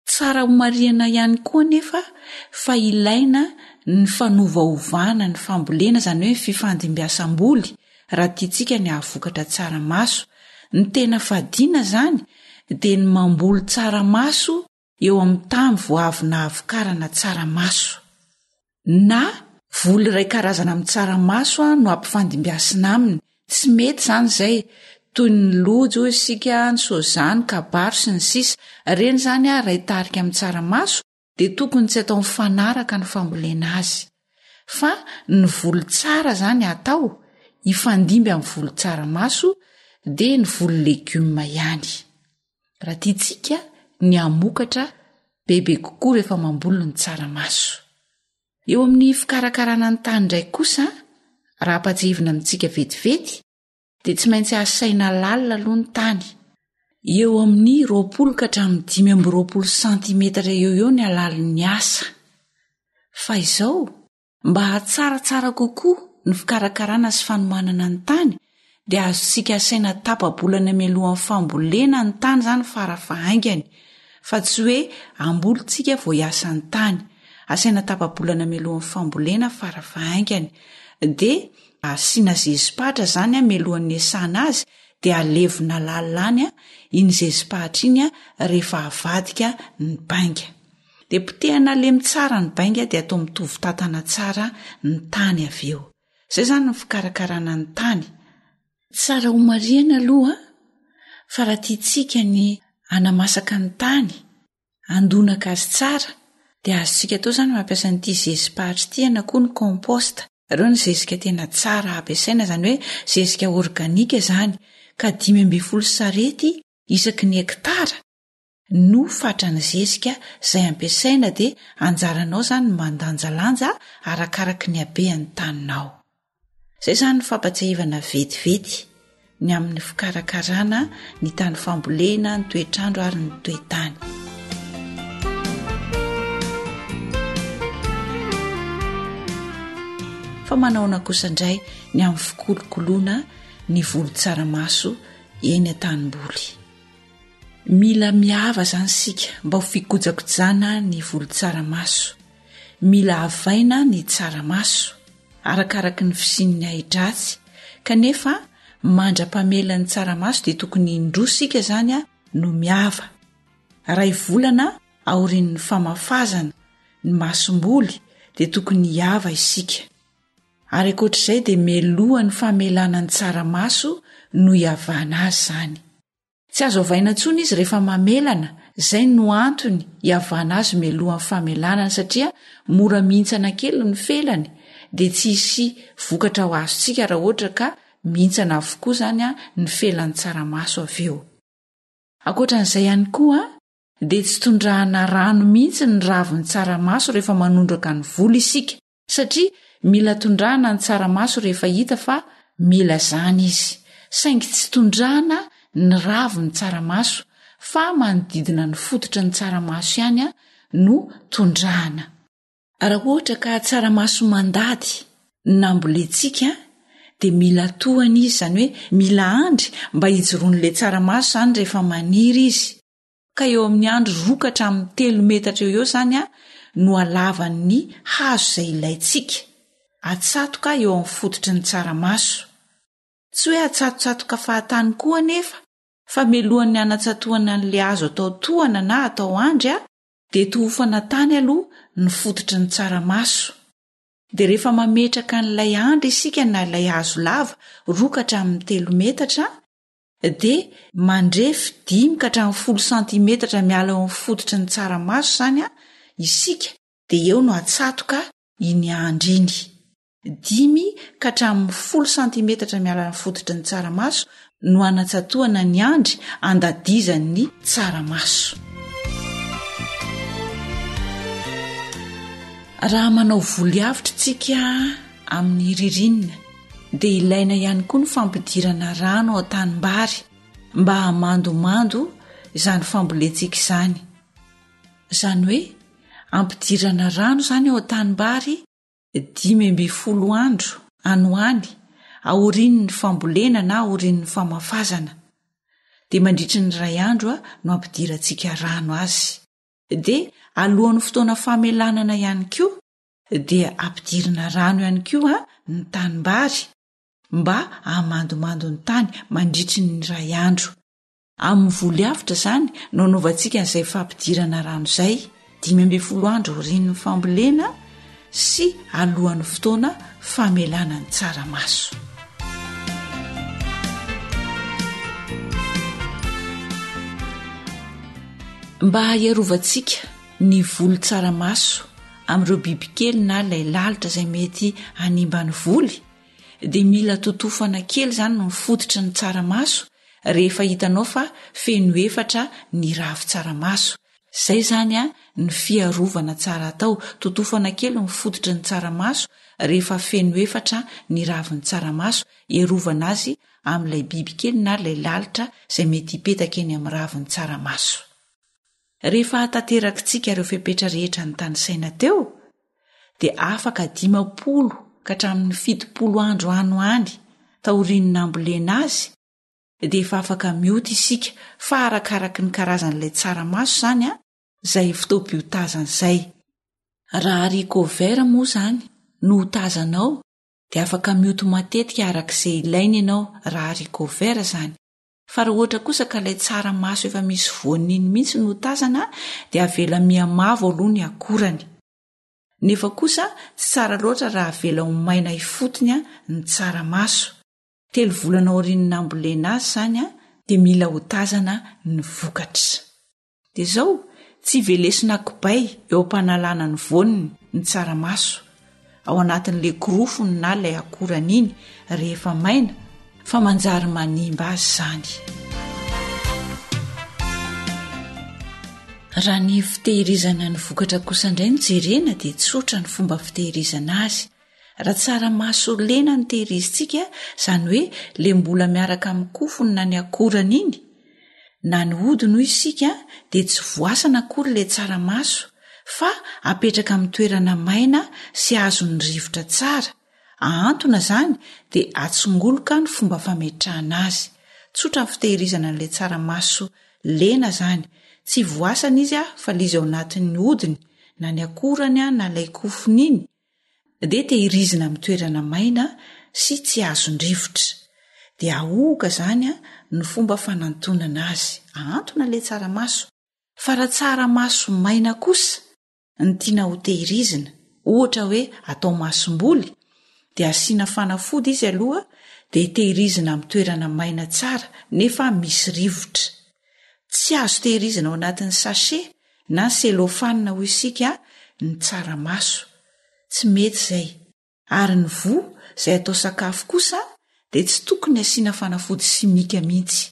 [SPEAKER 4] Tsara homarihana ihany koa anefa fa ilaina ny fanovaovana ny fambolena, izany hoe ny fifandimbiasam-boly raha tiantsika ny hahavokatra tsaramaso. Ny tena fadiana izany dia ny mamboly tsaramaso eo amin'ny tany vao avy nahavokarana tsaramaso. Na voly iray karazana amin'ny tsaramaso no ampifandimbiasina aminy, tsy mety izany izay, toy ny lojy hoy isika, ny soja, ny kabaro sy ny sisa Ireny izany iray tarika amin'ny tsaramaso dia tokony tsy atao mifanaraka ny fambolena azy. Fa ny voly tsara izany atao hifandimby amin'ny voly tsaramaso dia ny voly legioma ihany. Raha tiantsika ny hamokatra bebe kokoa rehefa mamboly ny tsaramaso. Eo amin'ny fikarakarana ny tany indray kosa, raha ampahatsiahivina amintsika vetivety, dia tsy maintsy asaina lalina aloha ny tany. Eo amin'ny 20 ka hatramin'ny 25 santimetatra eo eo ny halalin'ny asa. Fa izao, Mba hahatsaratsara kokoa ny fikarakarana sy fanomanana ny tany dia azontsika asaina tapa-bolana mialohan'ny fambolena ny tany izany fara fahaingany fa tsy hoe hamboly tsika vao hiasa ny tany. Asaina tapa-bolana mialohan'ny fambolena fara fahaingany. Dia asiana zezi-pahatra izany mialohan'ny hiasana azy dia alevina lalina any iny zezi-pahatra iny rehefa avadika ny bainga. Dia potehana halemy tsara ny bainga dia atao mitovy tantana tsara ny tany avy eo. Izay izany ny fikarakarana ny tany. Tsara ho marihana aloha fa raha tiantsika ny hanamasaka ny tany, handonaka azy tsara dia azontsika atao izany mampiasa an'ity zezi-pahatra ity na koa ny compost. Ireo ny zezika tena tsara ampiasaina, izany hoe zezika organika izany ka 15 sarety isaky ny hektara no fatran'ny zezika izay ampiasaina dia anjaranao izany ny mandanjalanja arakaraky ny habean'ny taninao. Izay izany ny fampatsiahivana vetivety ny amin'ny fikarakarana ny tany fambolena, ny toetr'andro ary ny toe-tany. Fa manahoana kosa indray ny amin'ny fikolokoloana ny voly tsaramaso eny an-tanimboly? Mila miava izany isika mba ho fikojakojana ny voly tsaramaso. Mila avaina ny tsaramaso, arakaraky ny fisian'ny ahi-dratsy, kanefa mandra-pamela ny tsaramaso dia tokony indroa isika izany no miava. Iray volana aorian'ny famafazana ny masomboly dia tokony hiava isika. Ary ankoatr'izay dia mialohan'ny famelana ny tsaramaso no hiavana azy izany. Tsy azo avaina intsony izy rehefa mamelana, izay no antony hiavana azy mialohan'ny famelanana satria mora mihintsana kely ny felany dia tsy hisy vokatra ho azontsika raha ohatra ka mihintsana avokoa izany ny felan'ny tsaramaso avy eo. Ankoatran'izay ihany koa dia tsy tondrahana rano mihitsy ny ravin'ny tsaramaso rehefa manondraka ny voly isika satria mila tondrahana ny tsaramaso rehefa hita fa mila izany izy, saingy tsy tondrahana ny ravin'ny tsaramaso fa manodidina ny fototry ny tsaramaso ihany no tondrahana. Raha ohatra ka tsaramaso mandady no nambolentsika dia mila tohana izy, izany hoe mila andry mba hijoroan'ilay tsaramaso izany rehefa maniry izy. Ka eo amin'ny andry roa ka hatramin'ny telo metatra eo eo izany no halavan'ny hazo izay ilaintsika. Atsatoka eo amin'ny fototry ny tsaramaso. Tsy hoe atsatotsatoka fahatany koa anefa fa mialohan'ny hanatsatohana an'ilay hazo atao tohana na atao andry dia tohofana tany aloha ny fototry ny tsaramaso. Dia rehefa mametraka an'ilay andry isika na ilay hazo lava roa ka hatramin'ny telo metatra dia mandrefy dimy ka hatramin'ny folo santimetatra miala eo amin'ny fototry ny tsaramaso izany isika dia eo no atsatoka iny andry iny. Dimy ka hatramin'ny folo santimetatra miala ny fototry ny tsaramaso no anatsatohana ny andry andadizan'ny tsaramaso. Raha manao voly avotra isika amin'ny ririnina dia ilaina ihany koa ny fampidirana rano ao an-tanimbary mba hamandomando izany fambolentsika izany. Izany hoe ampidirana rano izany ao an-tanimbary 15 andro any ho any aorian'ny fambolena na aorian'ny famafazana. Dia mandritry ny iray andro no ampidirantsika rano azy. Dia alohan'ny fotoana famelanana ihany koa dia ampidirina rano ihany koa ny tanimbary mba hahamandomando ny tany mandritry ny iray andro. Amin'ny voly avotra izany no anaovantsika an'izay fampidirana rano izay, 15 andro aorian'ny fambolena sy alohan'ny fotoana famelana ny tsaramaso. Mba hiarovantsika ny voly tsaramaso amin'ireo bibikely na ilay lalitra izay mety hanimba ny voly dia mila totofana kely izany ny fototry ny tsaramaso rehefa hitanao fa feno efatra ny ravin-tsaramaso. Izay izany ny fiarovana tsara atao, totofana kely ny fototry ny tsaramaso rehefa feno efatra ny ravin-tsaramaso, hiarovana azy amin'ilay bibikely na ilay lalitra izay mety hipetaka eny amin'ny ravin-tsaramaso. Rehefa tanterakitsika ireo fepetra rehetra notanisaina teo dia afaka 50 ka hatramin'ny 70 andro any ho any taorian'ny nambolena azy dia efa afaka mioty isika fa arakaraky ny karazan'ilay tsaramaso izany an, izay fotoam-piotazana izay. Raha haricot vert moa izany no hotazanao dia afaka mioty matetika araka izay ilaina ianao raha haricot vert izany. Fa raha ohatra kosa ka ilay tsaramaso efa misy voany iny mihitsy no tazana dia avela mihamavo aloha ny akorany. Nefa kosa tsy tsara loatra raha avela ho maina ifotony ny tsaramaso. Telo volana aorian'ny nambolena azy izany dia mila hotazana ny vokatra. Dia izao, tsy velesina kibay eo am-panalana ny voaniny ny tsaramaso, ao anatin'ilay korofony na ilay akorany iny rehefa maina fa manjary manimba azy izany. Raha ny fitehirizana ny vokatra kosa indray no jerena dia tsotra ny fomba fitehirizana azy. Raha tsaramaso lena no tehirizintsika, izany hoe le mbola miaraka amin'ny kofony na ny akorany iny, na ny hodiny hoy isika dia tsy voasana akory ilay tsaramaso fa apetraka amin'ny toerana maina sy azon'ny rivotra tsara, ahantona izany dia atsongoloka ny fomba fametrahana azy. Tsotra ny fitehirizana an'ilay tsaramaso lena izany, tsy voasana izy fa ilay izy ao anatin'ny hodiny na ny akorany na ilay kofony iny, dia tehirizina amin'ny toerana maina sy tsy azon-drivotra. Dia ahohoka izany ny fomba fanantonana azy. Ahantona ilay tsaramaso. Fa raha tsaramaso maina kosa ny tiana ho tehirizina, ohatra hoe atao masomboly, dia asiana fanafody izy aloha dia tehirizina amin'ny toerana maina tsara nefa misy rivotra. Tsy azo tehirizina ao anatin'ny sachet na cellophane hoy isika ny tsaramaso. Tsy mety izay. Ary ny voa izay atao sakafo kosa dia tsy tokony asiana fanafody simika mihitsy,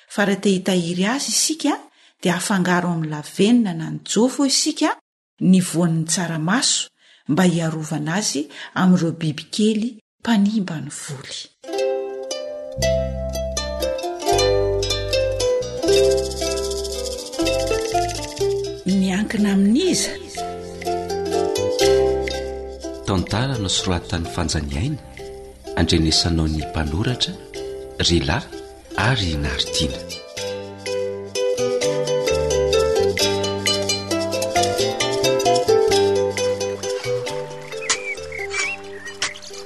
[SPEAKER 4] fa raha te hitahiry azy isika dia afangaro amin'ny lavenona na ny jofo isika ny voan'ny tsaramaso mba hiarovana azy amin'ireo bibikely mpanimba ny voly. Miankina amin'iza?
[SPEAKER 10] Tantara nosoratan'i Fanjaniaina, andrenesanao ny mpanoratra, Rila ary i Naritina.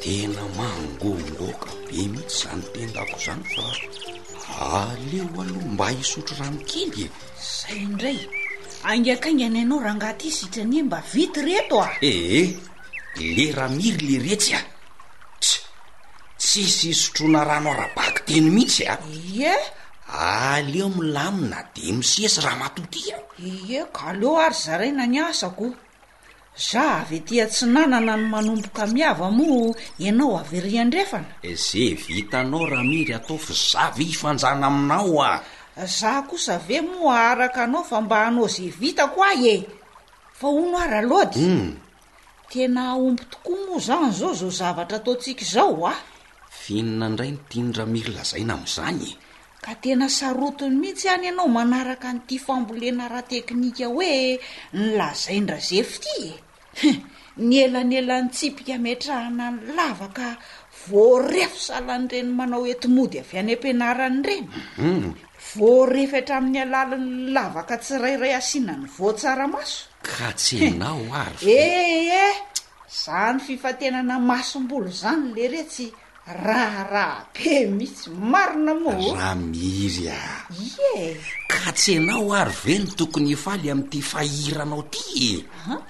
[SPEAKER 11] Tena mangongoka be mihitsy izany tendako izany fa aleo aloha mba hisotro rano kely e.
[SPEAKER 4] Zay indray, haingakaingana ianao rangahy ty sitrany e, mba vita ireto a!
[SPEAKER 11] Ee, le Ramiry le retsy a! Tch! Tsisy hisotroana rano ara-bakiteny mihitsy a!
[SPEAKER 4] Ie!
[SPEAKER 11] Aleo milamina de misesy ramatoa ty a!
[SPEAKER 4] Ie, ka aleo ary zaraina ny asako. Za avy aty atsinanana no manomboka miava moa ianao avy ery andrefana?
[SPEAKER 11] Ze vitanao Ramiry ataovy za ve hifanjana aminao a!
[SPEAKER 4] Za kosa ve moa araka anao fa mba hanao ze vitako ahy e! Fa hono hoa Ralody, tena hahomby tokoa moa zany zao zao zavatra ataontsika izao a!
[SPEAKER 11] F'inona indray no tian'i Ramiry lazaina amin'izany e?
[SPEAKER 4] Ka tena sarotiny mihitsy any ianao manaraka an'ity fambolena ara-teknika hoe ny lazain-dRazefy ity e! Hum! Ny elanelan'ny tsipika ametrahana ny lavaka voarefy sahalan'ireny manao enti-mody avy any am-pianarana ireny. Voarefy hatramin'ny halalin'ny lavaka tsirairay asiana ny voan-tsaramaso.
[SPEAKER 11] Ka tsy ianao ary ve?
[SPEAKER 4] Eh eh! Zany fifantenana masomboly zany leretsy Raharaha be mihitsy marina moa ô!
[SPEAKER 11] Ramiry a!
[SPEAKER 4] Ie!
[SPEAKER 11] Ka tsy ianao ary ve no tokony hifaly amin'ity fahiranao ity e?
[SPEAKER 4] An?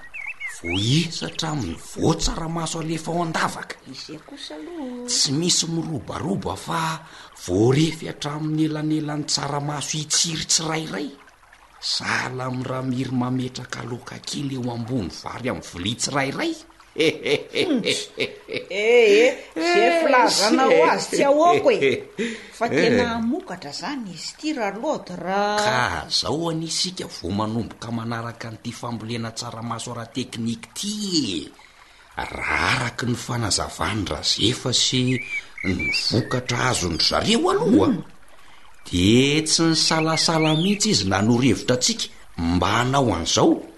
[SPEAKER 11] Voaisa hatramin'ny voan-tsaramaso alefa ao an-davaka.
[SPEAKER 4] Izay kosa aloha.
[SPEAKER 11] Tsy misy mirobaroba fa voarefy hatramin'ny elanelan'ny tsaramaso hitsiry tsirairay. Sahala amin'i Ramiry mametraka loaka kely eo ambony vary amin'ny vilia tsirairay.
[SPEAKER 4] Ee, ze filazana ho azy tsy ahoako e! Fa tena hamokatra zany izy ity Ralody raha.
[SPEAKER 11] Ka zao anie isika vao manomboka manaraka an'ity fambolena tsaramaso ara-teknika ity e! Raha araka ny fanazavan-dRazefa sy ny vokatra azon-dry zareo aloha dia tsy nisalasala mihitsy izy nanoro hevitra antsika mba hanao an'izao.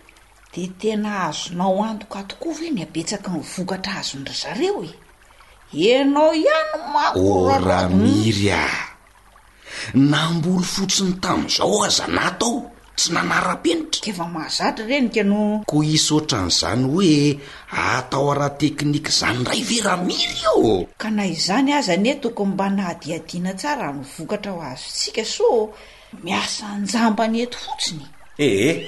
[SPEAKER 4] Dia tena azonao antoka tokoa ve ny habetsaky ny vokatra azon-dry zareo e? Ianao ihany manko
[SPEAKER 11] Oh Ramiry a! Namboly fotsiny tamin'izao aza natao, tsy nanara-penitra.
[SPEAKER 4] K'efa mahazatra ireny ka no.
[SPEAKER 11] Koa hisy ohatran'izany hoe atao ara-teknika izany indray ve Ramiry ô?
[SPEAKER 4] Ka na izany aza anie tokony mba nahadihadiana tsara ny vokatra ho azontsika sao miasa an-jambany eto fotsiny.
[SPEAKER 11] Ee,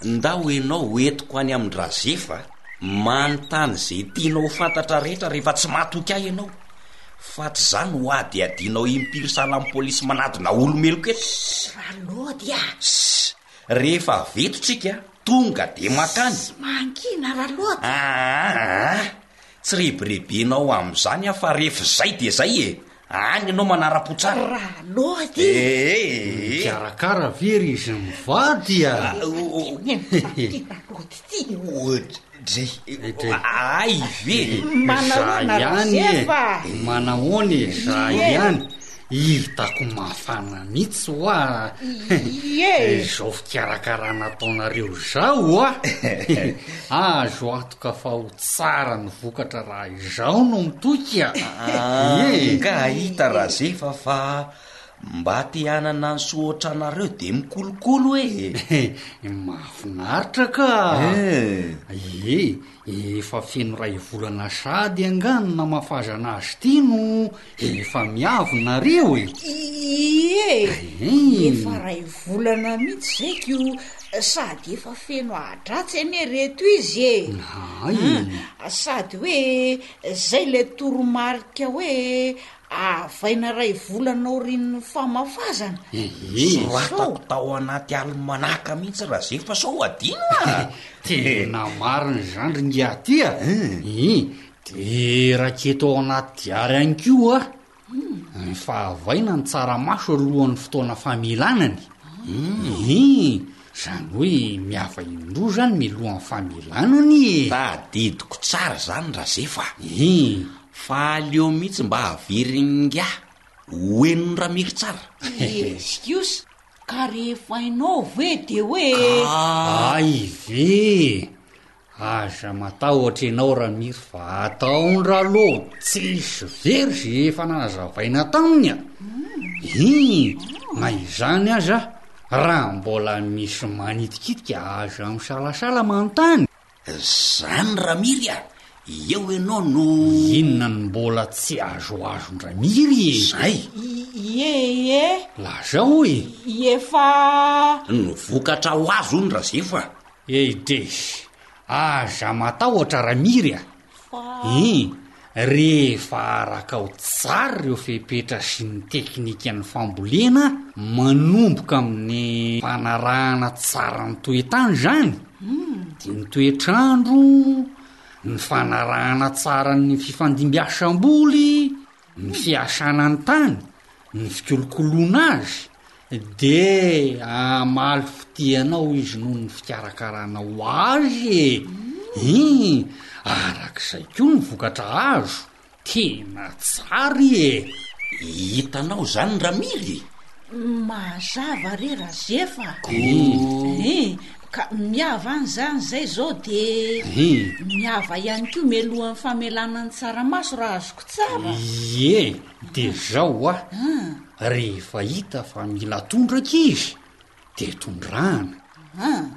[SPEAKER 11] ndao ianao ho entiko any amin-dRazefa, manontany izay tianao ho fantatra rehetra rehefa tsy matoky ahy ianao. Fa tsy za no hadihadianao impiry sahala amin'ny polisy manadina olo-meloka eto.
[SPEAKER 4] Ssss Ralody a!
[SPEAKER 11] Ssss rehefa avy eto tsika tonga de makany.
[SPEAKER 4] Ssss mangina Ralody.
[SPEAKER 11] Aa! Tsy rebirebenao amin'izany aho fa rehefa izay dia izay e! Any ianao manara-po tsara.
[SPEAKER 4] Ralody!
[SPEAKER 11] Ee!
[SPEAKER 12] Mikarakara ve ry izy mivady a?
[SPEAKER 4] Ity Ralody ity.
[SPEAKER 11] Dre, ay ve?
[SPEAKER 4] Manahoana
[SPEAKER 12] Za ihany e,
[SPEAKER 4] Razefa?
[SPEAKER 12] manahoana e, za
[SPEAKER 4] Ie.
[SPEAKER 12] ihany. Hitako mafana mihitsy hoa
[SPEAKER 4] Ie.
[SPEAKER 12] izao fikarakarana ataonareo izao hoa. Azo antoka fa ho tsara ny vokatra raha izao no mitoky a. Ie.
[SPEAKER 11] Nga hita Razefa fa Mba te hanana ny soa ohatranareo de mikolokolo e!
[SPEAKER 12] Mahafinaritra ka! Ie, efa feno iray volana sahady angaha ny namafazana azy ity no efa miavy nareo e!
[SPEAKER 4] Ie, efa iray volana mihitsy zay ko sady efa feno ahidratsy anie reto izy e!
[SPEAKER 12] Hay!
[SPEAKER 4] Sady hoe zay ilay toromarika hoe Avaina ray volana aorian'ny famafazana.
[SPEAKER 11] Soratako tao anaty alimanaka mihitsy Razefa sao adino a!
[SPEAKER 12] Tena marina izany ry ngiahy ty a! Ii, de raketo ao anaty diary ihany koa a! Ny fahavaina ny tsaramaso alohan'ny fotoana famelanany. Hum, izany hoe miava indroa izany mialohan'ny famelanany e!
[SPEAKER 11] Tadidiko tsara izany Razefa a!
[SPEAKER 12] Hum.
[SPEAKER 11] Fa aleo mihitsy mba averin'ingahy ho henon'i Ramiry tsara.
[SPEAKER 4] Izy kosa, ka rehefa hainao ve dia hoe.
[SPEAKER 11] Ka.
[SPEAKER 12] Hay ve e! Aza matahotra ianao Ramiry fa ataon-dRalou tsisy very ze efa nanazavaina taminy a! Hi! Na izany aza raha mbola misy manitikitika aza misalasala manontany.
[SPEAKER 11] Zany Ramiry a! Eo ianao no.
[SPEAKER 12] Inona no mbola tsy azoazon-dRamiry e?
[SPEAKER 11] Zay!
[SPEAKER 9] Ie ie.
[SPEAKER 12] Lazao e!
[SPEAKER 9] Efa.
[SPEAKER 11] Ny vokatra ho azo hono Razefa.
[SPEAKER 12] Eidresy, aza matahotra Ramiry a!
[SPEAKER 4] Fa.
[SPEAKER 12] Ii, rehefa arakao tsara ireo fepetra sy ny teknikan'ny fambolena, manomboka amin'ny fanarahana tsara ny toetany izany, dia ny toetr'andro, ny fanarahana tsara ny fifandimbiasam-boly, Ny fiasana ny tany, ny fikolokoloana azy, dia hamaly fitia anao izy noho ny fikarakaranao azy e! Ii, arak'izay koa ny vokatra azo, tena tsara e!
[SPEAKER 11] Hitanao izany Ramiry e?
[SPEAKER 4] Mazava re Razefa a!
[SPEAKER 11] Ko.
[SPEAKER 4] Ii, ka miava any izany izay izao dia miava ihany koa mialohan'ny famelana ny tsaramaso raha azoko tsara.
[SPEAKER 12] Ie, dia izao hoa, rehefa hita fa mila tondraka izy dia tondrahana.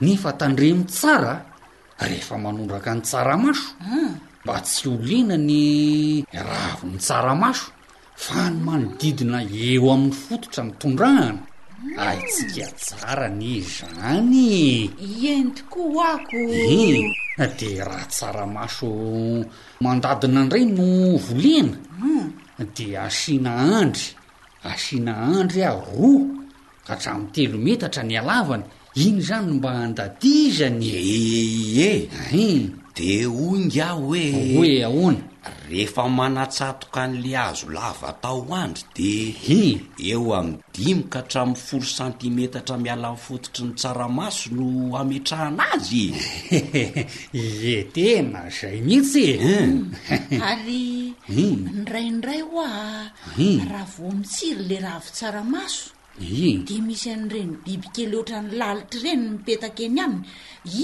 [SPEAKER 12] Nefa tandremo tsara rehefa manondraka ny tsaramaso mba tsy ho lena ny ravin'ny tsaramaso fa ny manodidina eo amin'ny fototra no tondrahana. Haintsika tsara anie izany e!
[SPEAKER 4] Eny tokoa hoa ko!
[SPEAKER 12] Eny, dia raha tsaramaso mandadina indray no volena dia asiana andry, asiana andry roa ka hatramin'ny telo metatra ny halavany, iny izany no mba andadizany e!
[SPEAKER 11] Ie, de hoy ingahy hoe.
[SPEAKER 12] Hoe ahoana?
[SPEAKER 11] Rehefa manatsatoka an'le hazo lava tao andry de eo amin'ny dimy ka hatramin'ny folo santimetatra miala amin'ny fototry ny tsaramaso no ametrahana azy
[SPEAKER 12] e! Ie, tena zay mihitsy e!
[SPEAKER 4] Ary indraindray hoa raha vao mitsiry le ravin-tsaramaso dia misy an'ireny bibikely ohatran'ny lalitra ireny mipetaka eny aminy,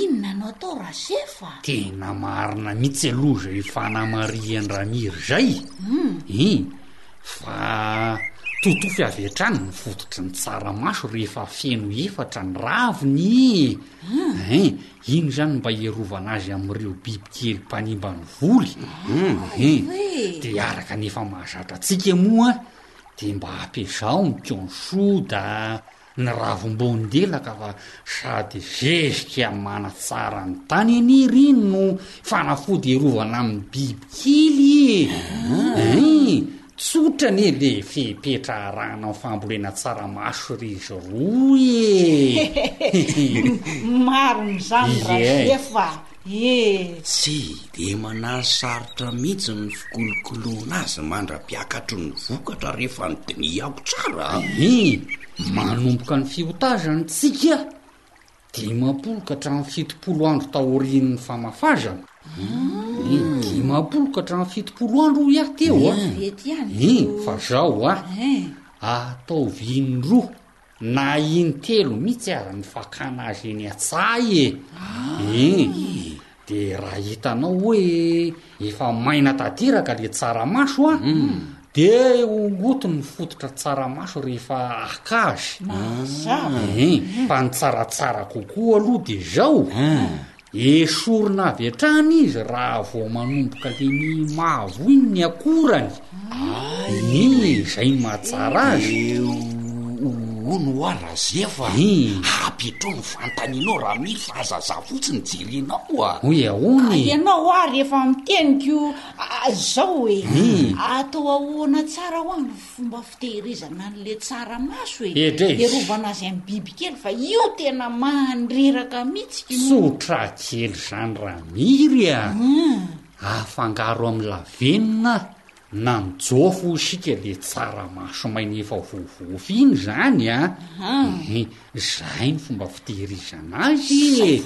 [SPEAKER 4] inona no atao Razefa?
[SPEAKER 12] Tena marina mihitsy aloha izay fanamarihan-dRamiry izay e! Fa totofy avy hatrany ny fototry ny tsaramaso rehefa feno efatra ny raviny e! Ein, iny izany mba hiarovana azy amin'ireo bibikely mpanimba ny voly. Ein, dia araka ny efa mahazatra antsika moa dia mba ampiasao ny kionsoda, ny ravim-boandelaka fa sady zezika manatsara ny tany anie ireny no fanafody hiarovana amin'ny bibikely e! Ein! Tsotra anie le fepetra arahana amin'ny fambolena tsaramaso ry izy roa e!
[SPEAKER 9] Marina izany Razefa e!
[SPEAKER 11] Tsy de manasarotra mihitsy ny fikolokoloana azy mandra-piakatry ny vokatra rehefa nodinihako tsara a!
[SPEAKER 12] Ii, Manomboka ny fiotazana tsika 50 ka hatramin'ny 70 andro taorian'ny famafazana. Ii, 50 ka hatramin'ny 70 andro hoy aho teo a!
[SPEAKER 4] Vetivety ihany.
[SPEAKER 12] Ii, fa zao a, ataovy indroa Na intelo mihitsy aza ny fakana azy eny an-tsaha e! Eny, de raha hitanao hoe efa maina tanteraka le tsaramaso an, de ongoty ny fototra tsaramaso rehefa haka azy.
[SPEAKER 4] Mazava.
[SPEAKER 12] Eny, fa ny tsaratsara kokoa aloha de zao, Esorina avy hatrany izy raha vao manomboka le miha-mavo iny ny akorany. Ay, izay no mahatsara azy.
[SPEAKER 11] Eh, hono hoa Razefa a!
[SPEAKER 12] Ih.
[SPEAKER 11] Apetrao ny fanontanianao Ramiry fa aza za fotsiny jerenao a!
[SPEAKER 12] Hoy ahoana e?
[SPEAKER 4] Ianao ary efa miteny ko zao e!
[SPEAKER 12] Ih.
[SPEAKER 4] Atao ahoana tsara hoa ny fomba fitehirizana an'le tsaramaso e!
[SPEAKER 12] Edrey!
[SPEAKER 4] Hiarovana azy amin'ny bibikely fa io tena mandreraka mihitsy ko!
[SPEAKER 12] Tsotra kely zany Ramiry a! Afangaro amin'ny lavenona. Nanjofo hoy isika le tsaramaso maina efa voavofy iny zany a! Ehe, zay ny fomba fitehirizana azy e!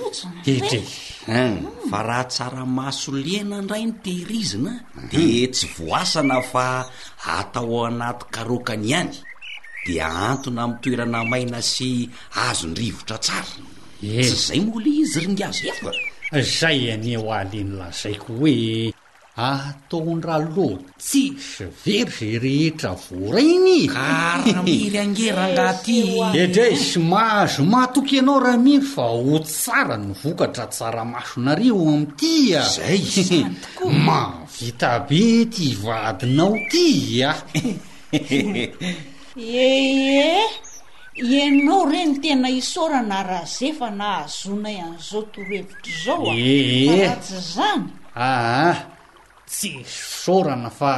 [SPEAKER 12] Edrey!
[SPEAKER 11] Hum, fa raha tsaramaso lena ndray no tehirizina de tsy voasana fa atao ao anaty karaokany ihany, de ahantona amin'ny toerana maina sy azon-drivotra tsara. Tsy zay moa le izy ry Ngiahy Zefa?
[SPEAKER 12] Zay anie hoa le nolazaiko hoe Ataon-dRalô tsisy very zay rehetra voarainy e!
[SPEAKER 11] Ka Ramiry ange rangaha ty e!
[SPEAKER 12] Edrey, mahazo matoky ianao Ramiry fa ho tsara ny vokatra tsaramasonareo amin'ity a!
[SPEAKER 11] Zay!
[SPEAKER 12] Izany tokoa! Mahavita be ty vadinao ty a!
[SPEAKER 13] Ee, ianao re no tena isaorana Razefa nahazoanay an'izao torohevitra izao a! Fa raha tsy izany.
[SPEAKER 12] Aa! Tsy isaorana fa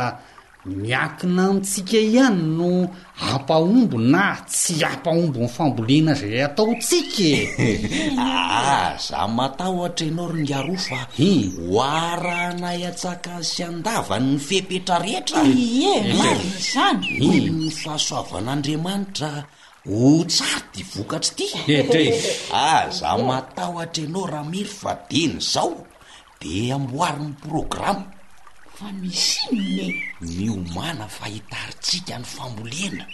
[SPEAKER 12] miankina amintsika ihany no hampahomby na tsy hampahomby ny fambolena izay ataontsika e!
[SPEAKER 11] Aza matahotra ianao ry Ngaroa fa ho arahanay an-tsakany sy an-davany ny fepetra rehetra.
[SPEAKER 13] Ie, marina izany.
[SPEAKER 11] Noho ny fahasoavan'Andriamanitra ho tsara ity vokatra ity. Aza matahotra ianao Ramiry fa dieny izao Dia amboary ny programa.
[SPEAKER 13] Fa misy inona e?
[SPEAKER 11] Miomàna fa hitarintsika ny fambolena,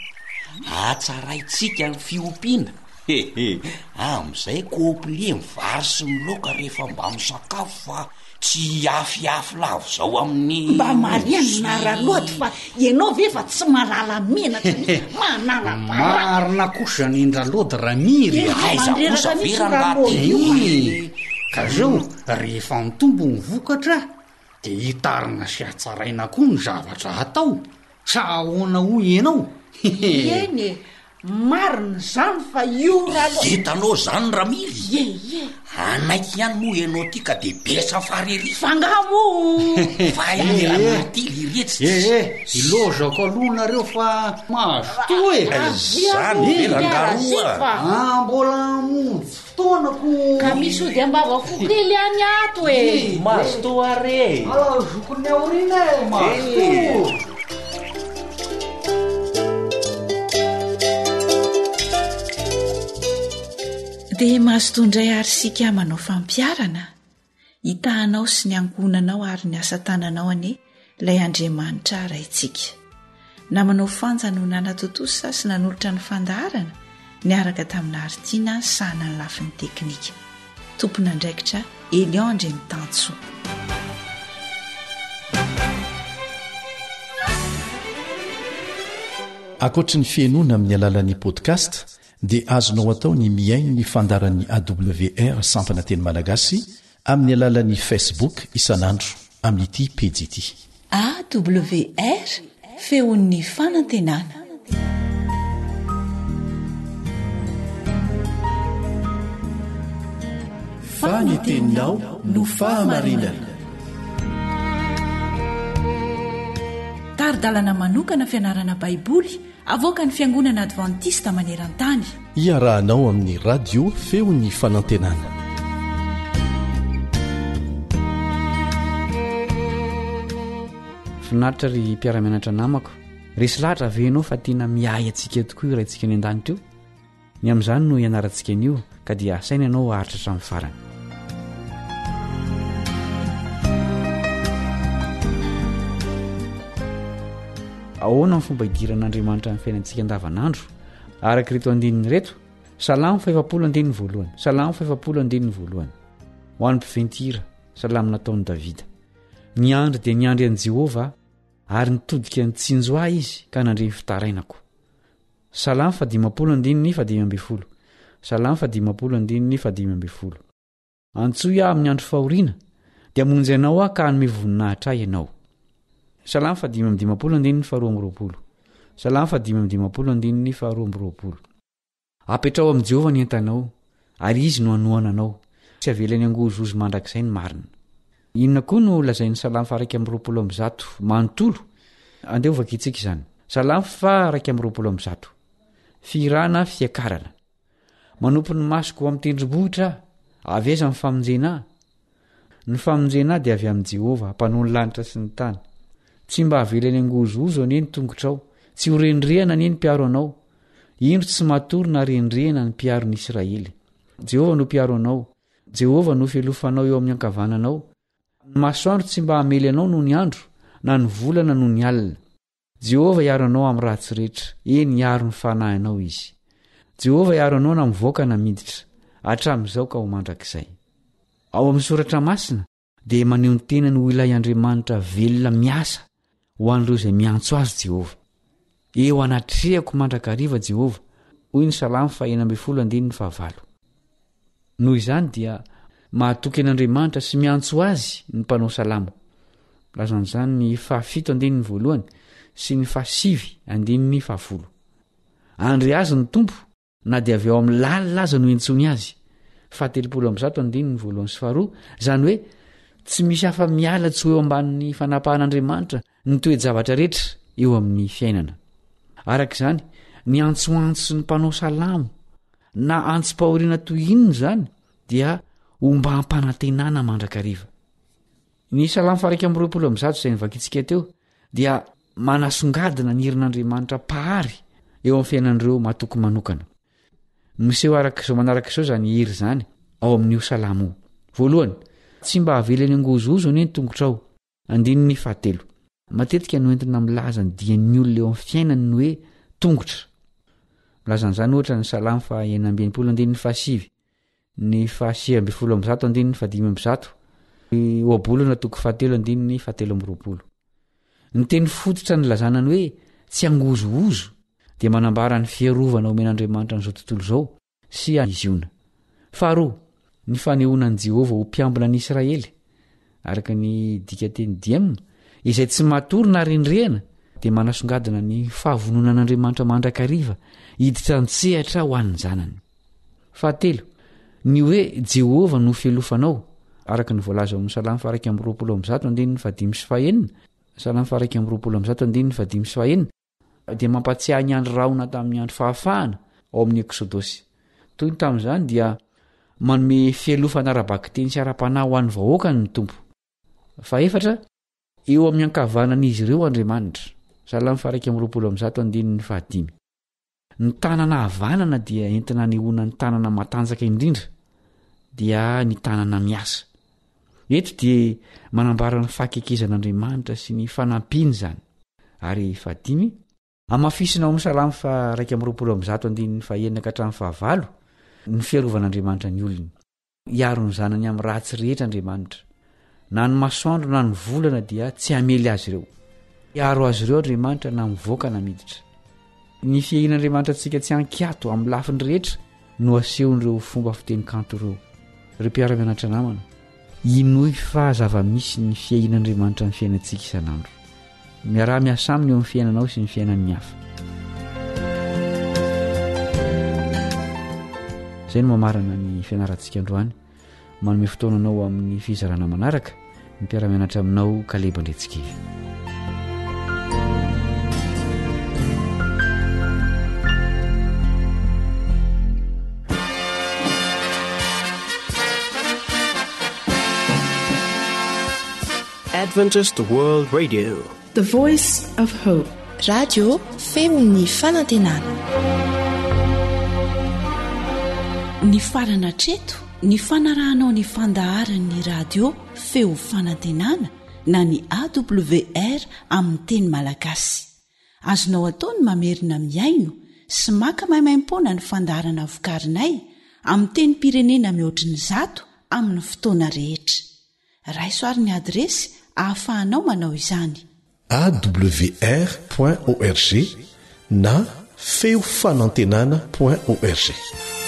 [SPEAKER 11] hatsaraintsika ny fiompiana, hehe, amin'izay complet ny vary sy ny laoka rehefa mba misakafo fa tsy hihafihafy lava izao amin'ny.
[SPEAKER 13] Mba marihana Ralody fa ianao ve efa tsy mahalala menatra mihitsy, manala baraka.
[SPEAKER 12] Marina kosa ny Ralody Ramiry a!
[SPEAKER 11] Aiza kosa ve rangahy ty io e?
[SPEAKER 12] Ka zao, Rehefa mitombo ny vokatra dia hitarina sy hatsaraina koa ny zavatra atao, sa ahoana hoy ianao?
[SPEAKER 13] Eny e, marina izany fa io ralo.
[SPEAKER 11] Hitanao izany Ramiry?
[SPEAKER 13] Ie, ie.
[SPEAKER 11] Hanaiky ihany moa ianao ity ka dia be safary ery.
[SPEAKER 13] Fa angaha moa.
[SPEAKER 11] Fa i Ramiry ity liretsy
[SPEAKER 12] tsy. Eh, eh, ilaozako aloha nareo fa mazotoa e.
[SPEAKER 11] Izany ve rangaha roa?
[SPEAKER 12] Ah, mbola hamonjy Fotoana ko.
[SPEAKER 13] Ka misy ody ambavafo kely any ato e.
[SPEAKER 11] Mazotoa ary e.
[SPEAKER 12] Alao zokin'ny aoriana e, mazotoa.
[SPEAKER 4] Dia mazotoa indray ary isika manao fampiharana. Hitahanao sy ny ankohonanao ary ny asa tananao anie ilay Andriamanitra Raintsika. Namanao Fanja no nanatontosa sy nanolotra ny fandaharana niaraka tamin'i Naritina nisahana ny lafiny teknika. Tompon'andraikitra Elion Andriamitansoa.
[SPEAKER 3] Ankoatry ny fihainoana amin'ny alalan'ny podcast dia azonao atao ny mihaino ny fandaharan'ny AWR sampana teny malagasy amin'ny alalan'ny Facebook isan'andro amin'ity pejy ity.
[SPEAKER 4] AWR, Feon'ny fanantenana.
[SPEAKER 3] Fa ny teninao no fahamarinana.
[SPEAKER 4] Tari-dalana manokana fianarana Baiboly Avoakan'ny Fiangonana Advantista maneran-tany.
[SPEAKER 3] Iarahanao amin'ny Radio Feon'ny Fanantenana.
[SPEAKER 14] Finaritra ry mpiara-mianatra namako. Resy lahatra ve ianao fa tena miahy antsika tokoa io Raintsika any an-danitra io? Ny amin'izany no hianarantsika anio ka dia asaina ianao haharitra hatramin'ny farany. Ahoana ny fomba idiran'Andriamanitra amin'ny fiainantsika andavanandro? Araka ireto andininy ireto, Salamo fahefapolo andininy voalohany, Salamo fahefapolo andininy voalohany. Ho an'ny mpiventy hira, salamo nataon'i Davida. Niandry dia niandry an'i Jehovah ary nitodika nitsinjo ahy izy ka nandre ny fitarainako. Salamo fahadimampolo andininy fahadimy ambin'ny folo Salamo fahadimampolo andininy fahadimy ambin'ny folo Antsoy aho amin'ny andro fahoriana, dia hamonjy anao aho ka hanome voninahitra ahy ianao. Salamo fahadimy amby dimampolo andininy faharoa amby roapolo Salamo fahadimy amby dimampolo andininy faharoa amby roapolo Apetraho amin'i Jehovah ny entanao, ary izy no hanohana anao. Tsy avelany hangozohozo mandrakizay ny marina. Inona koa no lazain'ny Salamo faha-121 manontolo? Andeha hovakintsika izany. Salamo faha-121. Fihirana fiakarana. Manompo ny masoko ho amin'ny tendrombohitra aho. Avy aiza ny famonjena ahy? Ny famonjena ahy dia avy amin'i Jehovah, Mpanao ny lanitra sy ny tany. Tsy mba havelany hangozohozo anie ny tongotrao, tsy ho rendrehana anie ny mpiaro anao. Indro tsy matory na rendrehana ny mpiaro ny Israely. Jehovah no mpiaro anao, Jehovah no fialofanao eo amin'ny ankavananao. Ny masoandro tsy mba hamely anao nony andro, na ny volana nony alina. Jehovah hiaro anao amin'ny ratsy rehetra, eny, hiaro ny fanahinao Izy. Jehovah hiaro anao na mivoaka na miditra, hatramin'izao ka ho mandrakizay. Ao amin'ny Soratra Masina dia maneho ny tenany ho ilay Andriamanitra velona miasa ho an'ireo izay miantso azy Jehovah. Eo anatrehako mandrakariva Jehovah, hoy ny Salamo faha-16 andininy fahavalo. Noho izany dia mahatoky an'Andriamanitra sy miantso Azy ny mpanao salamo. Lazan'izany ny fahafito andininy voalohany sy ny fahasivy andininy fahafolo. Andry azy ny Tompo na dia avy ao amin'ny lalina aza no iantsoany azy. Fahatelopolo ambizato andininy voalohany sy faharoa, izany hoe tsy misy afa-miala tsy ho eo ambanin'ny fanapahan'Andriamanitra ny toe-javatra rehetra eo amin'ny fiainana. Araka izany, ny antsoantson'ny mpanao salamo na antsom-pahoriana toy inona izany dia ombam-panantenana mandrakariva. Ny Salamo faha-121 izay novakintsika teo dia manasongadina ny herin'Andriamanitra Mpahary eo amin'ny fiainan'ireo matoky manokana. Miseho araka izao manaraka izao izany hery izany ao amin'io salamo io. Voalohany, tsy mba avelany hangozohozo anie ny tongotrao. Andininy fahatelo. Matetika no entina milaza ny dian'ny olona eo amin'ny fiainany ny hoe tongotra. Milaza an'izany ohatra ny Salamo faha 66 andininy fahasivy, ny faha 119 andininy faha 105, ny Ohabolana toko fahatelo andininy fahatelo 23. Ny teny fototra nilazana ny hoe tsy hangozohozo dia manambara ny fiarovana omen'Andriamanitra an'izao tontolo izao sy an'i Ziona. Faharoa, ny fanehoana an'i Jehovah ho mpiambina an'i Israely, araka ny dikanteny diem, izay tsy matory na rendrehana, dia manasongadina ny fahavononan'Andriamanitra mandrakariva hiditra an-tsehatra ho an'ny zanany. Fahatelo, ny hoe Jehovah no fialofanao, araka ny voalaza ao amin'ny Salamo faha-121 andininy fahadimy sy fahenina, Salamo faha-121 andininy fahadimy sy fahenina, dia mampahatsiahy ny andro rahona tamin'ny andro fahafahana ao amin'ny Eksodosy. Toy ny tamin'izany dia manome fialofana ara-bakiteny sy ara-panahy ho an'ny vahoakany ny Tompo. Fahefatra, eo amin'ny ankavanan'izy ireo Andriamanitra. Salamo faha-121 andininy fahadimy. Ny tanana havanana dia entina anehoana ny tanana matanjaka indrindra, dia ny tanana miasa. Eto dia manambara ny fahakekezan'Andriamanitra sy ny fanampiany izany. Ary fahadimy, hamafisina ao amin'ny Salamo faha-221 andininy fahenina ka hatramin'ny fahavalo ny fiarovan'Andriamanitra ny olony. Hiaro ny zanany amin'ny ratsy rehetra Andriamanitra. Na ny masoandro na ny volana dia tsy hamely azy ireo. Hiaro azy ireo Andriamanitra na mivoaka na miditra. Ny fiahian'Andriamanitra antsika tsy an-kiato amin'ny lafiny rehetra no asehon'ireo fomba fiteny kanto ireo. Ry mpiara-mianatra namana, inoy fa zava-misy ny fiahian'Andriamanitra ny fiainantsika isan'andro. Miaraha miasa aminy eo amin'ny fiainanao sy ny fiainan'ny hafa. Izay no mamarana ny fianarantsika androany. Manome fotoana anao amin'ny fizarana manaraka ny mpiara-mianatra aminao Kaleba Andriantsikivy.
[SPEAKER 1] Adventist World Radio.
[SPEAKER 9] The Voice of Hope.
[SPEAKER 4] Radio feon'ny fanantenana. Nifarana hatreto ny fanarahanao ny fandaharan'ny radio feo fanantenana na ny AWR amin'ny teny malagasy. Azonao atao ny mamerina mihaino sy maka maimaimpoana ny fandaharana vokarinay amin'ny tenim-pirenena mihoatry ny zato amin'ny fotoana rehetra. Raiso ary ny adiresy ahafahanao manao izany.
[SPEAKER 3] Awr point org na feo fanantenana point org.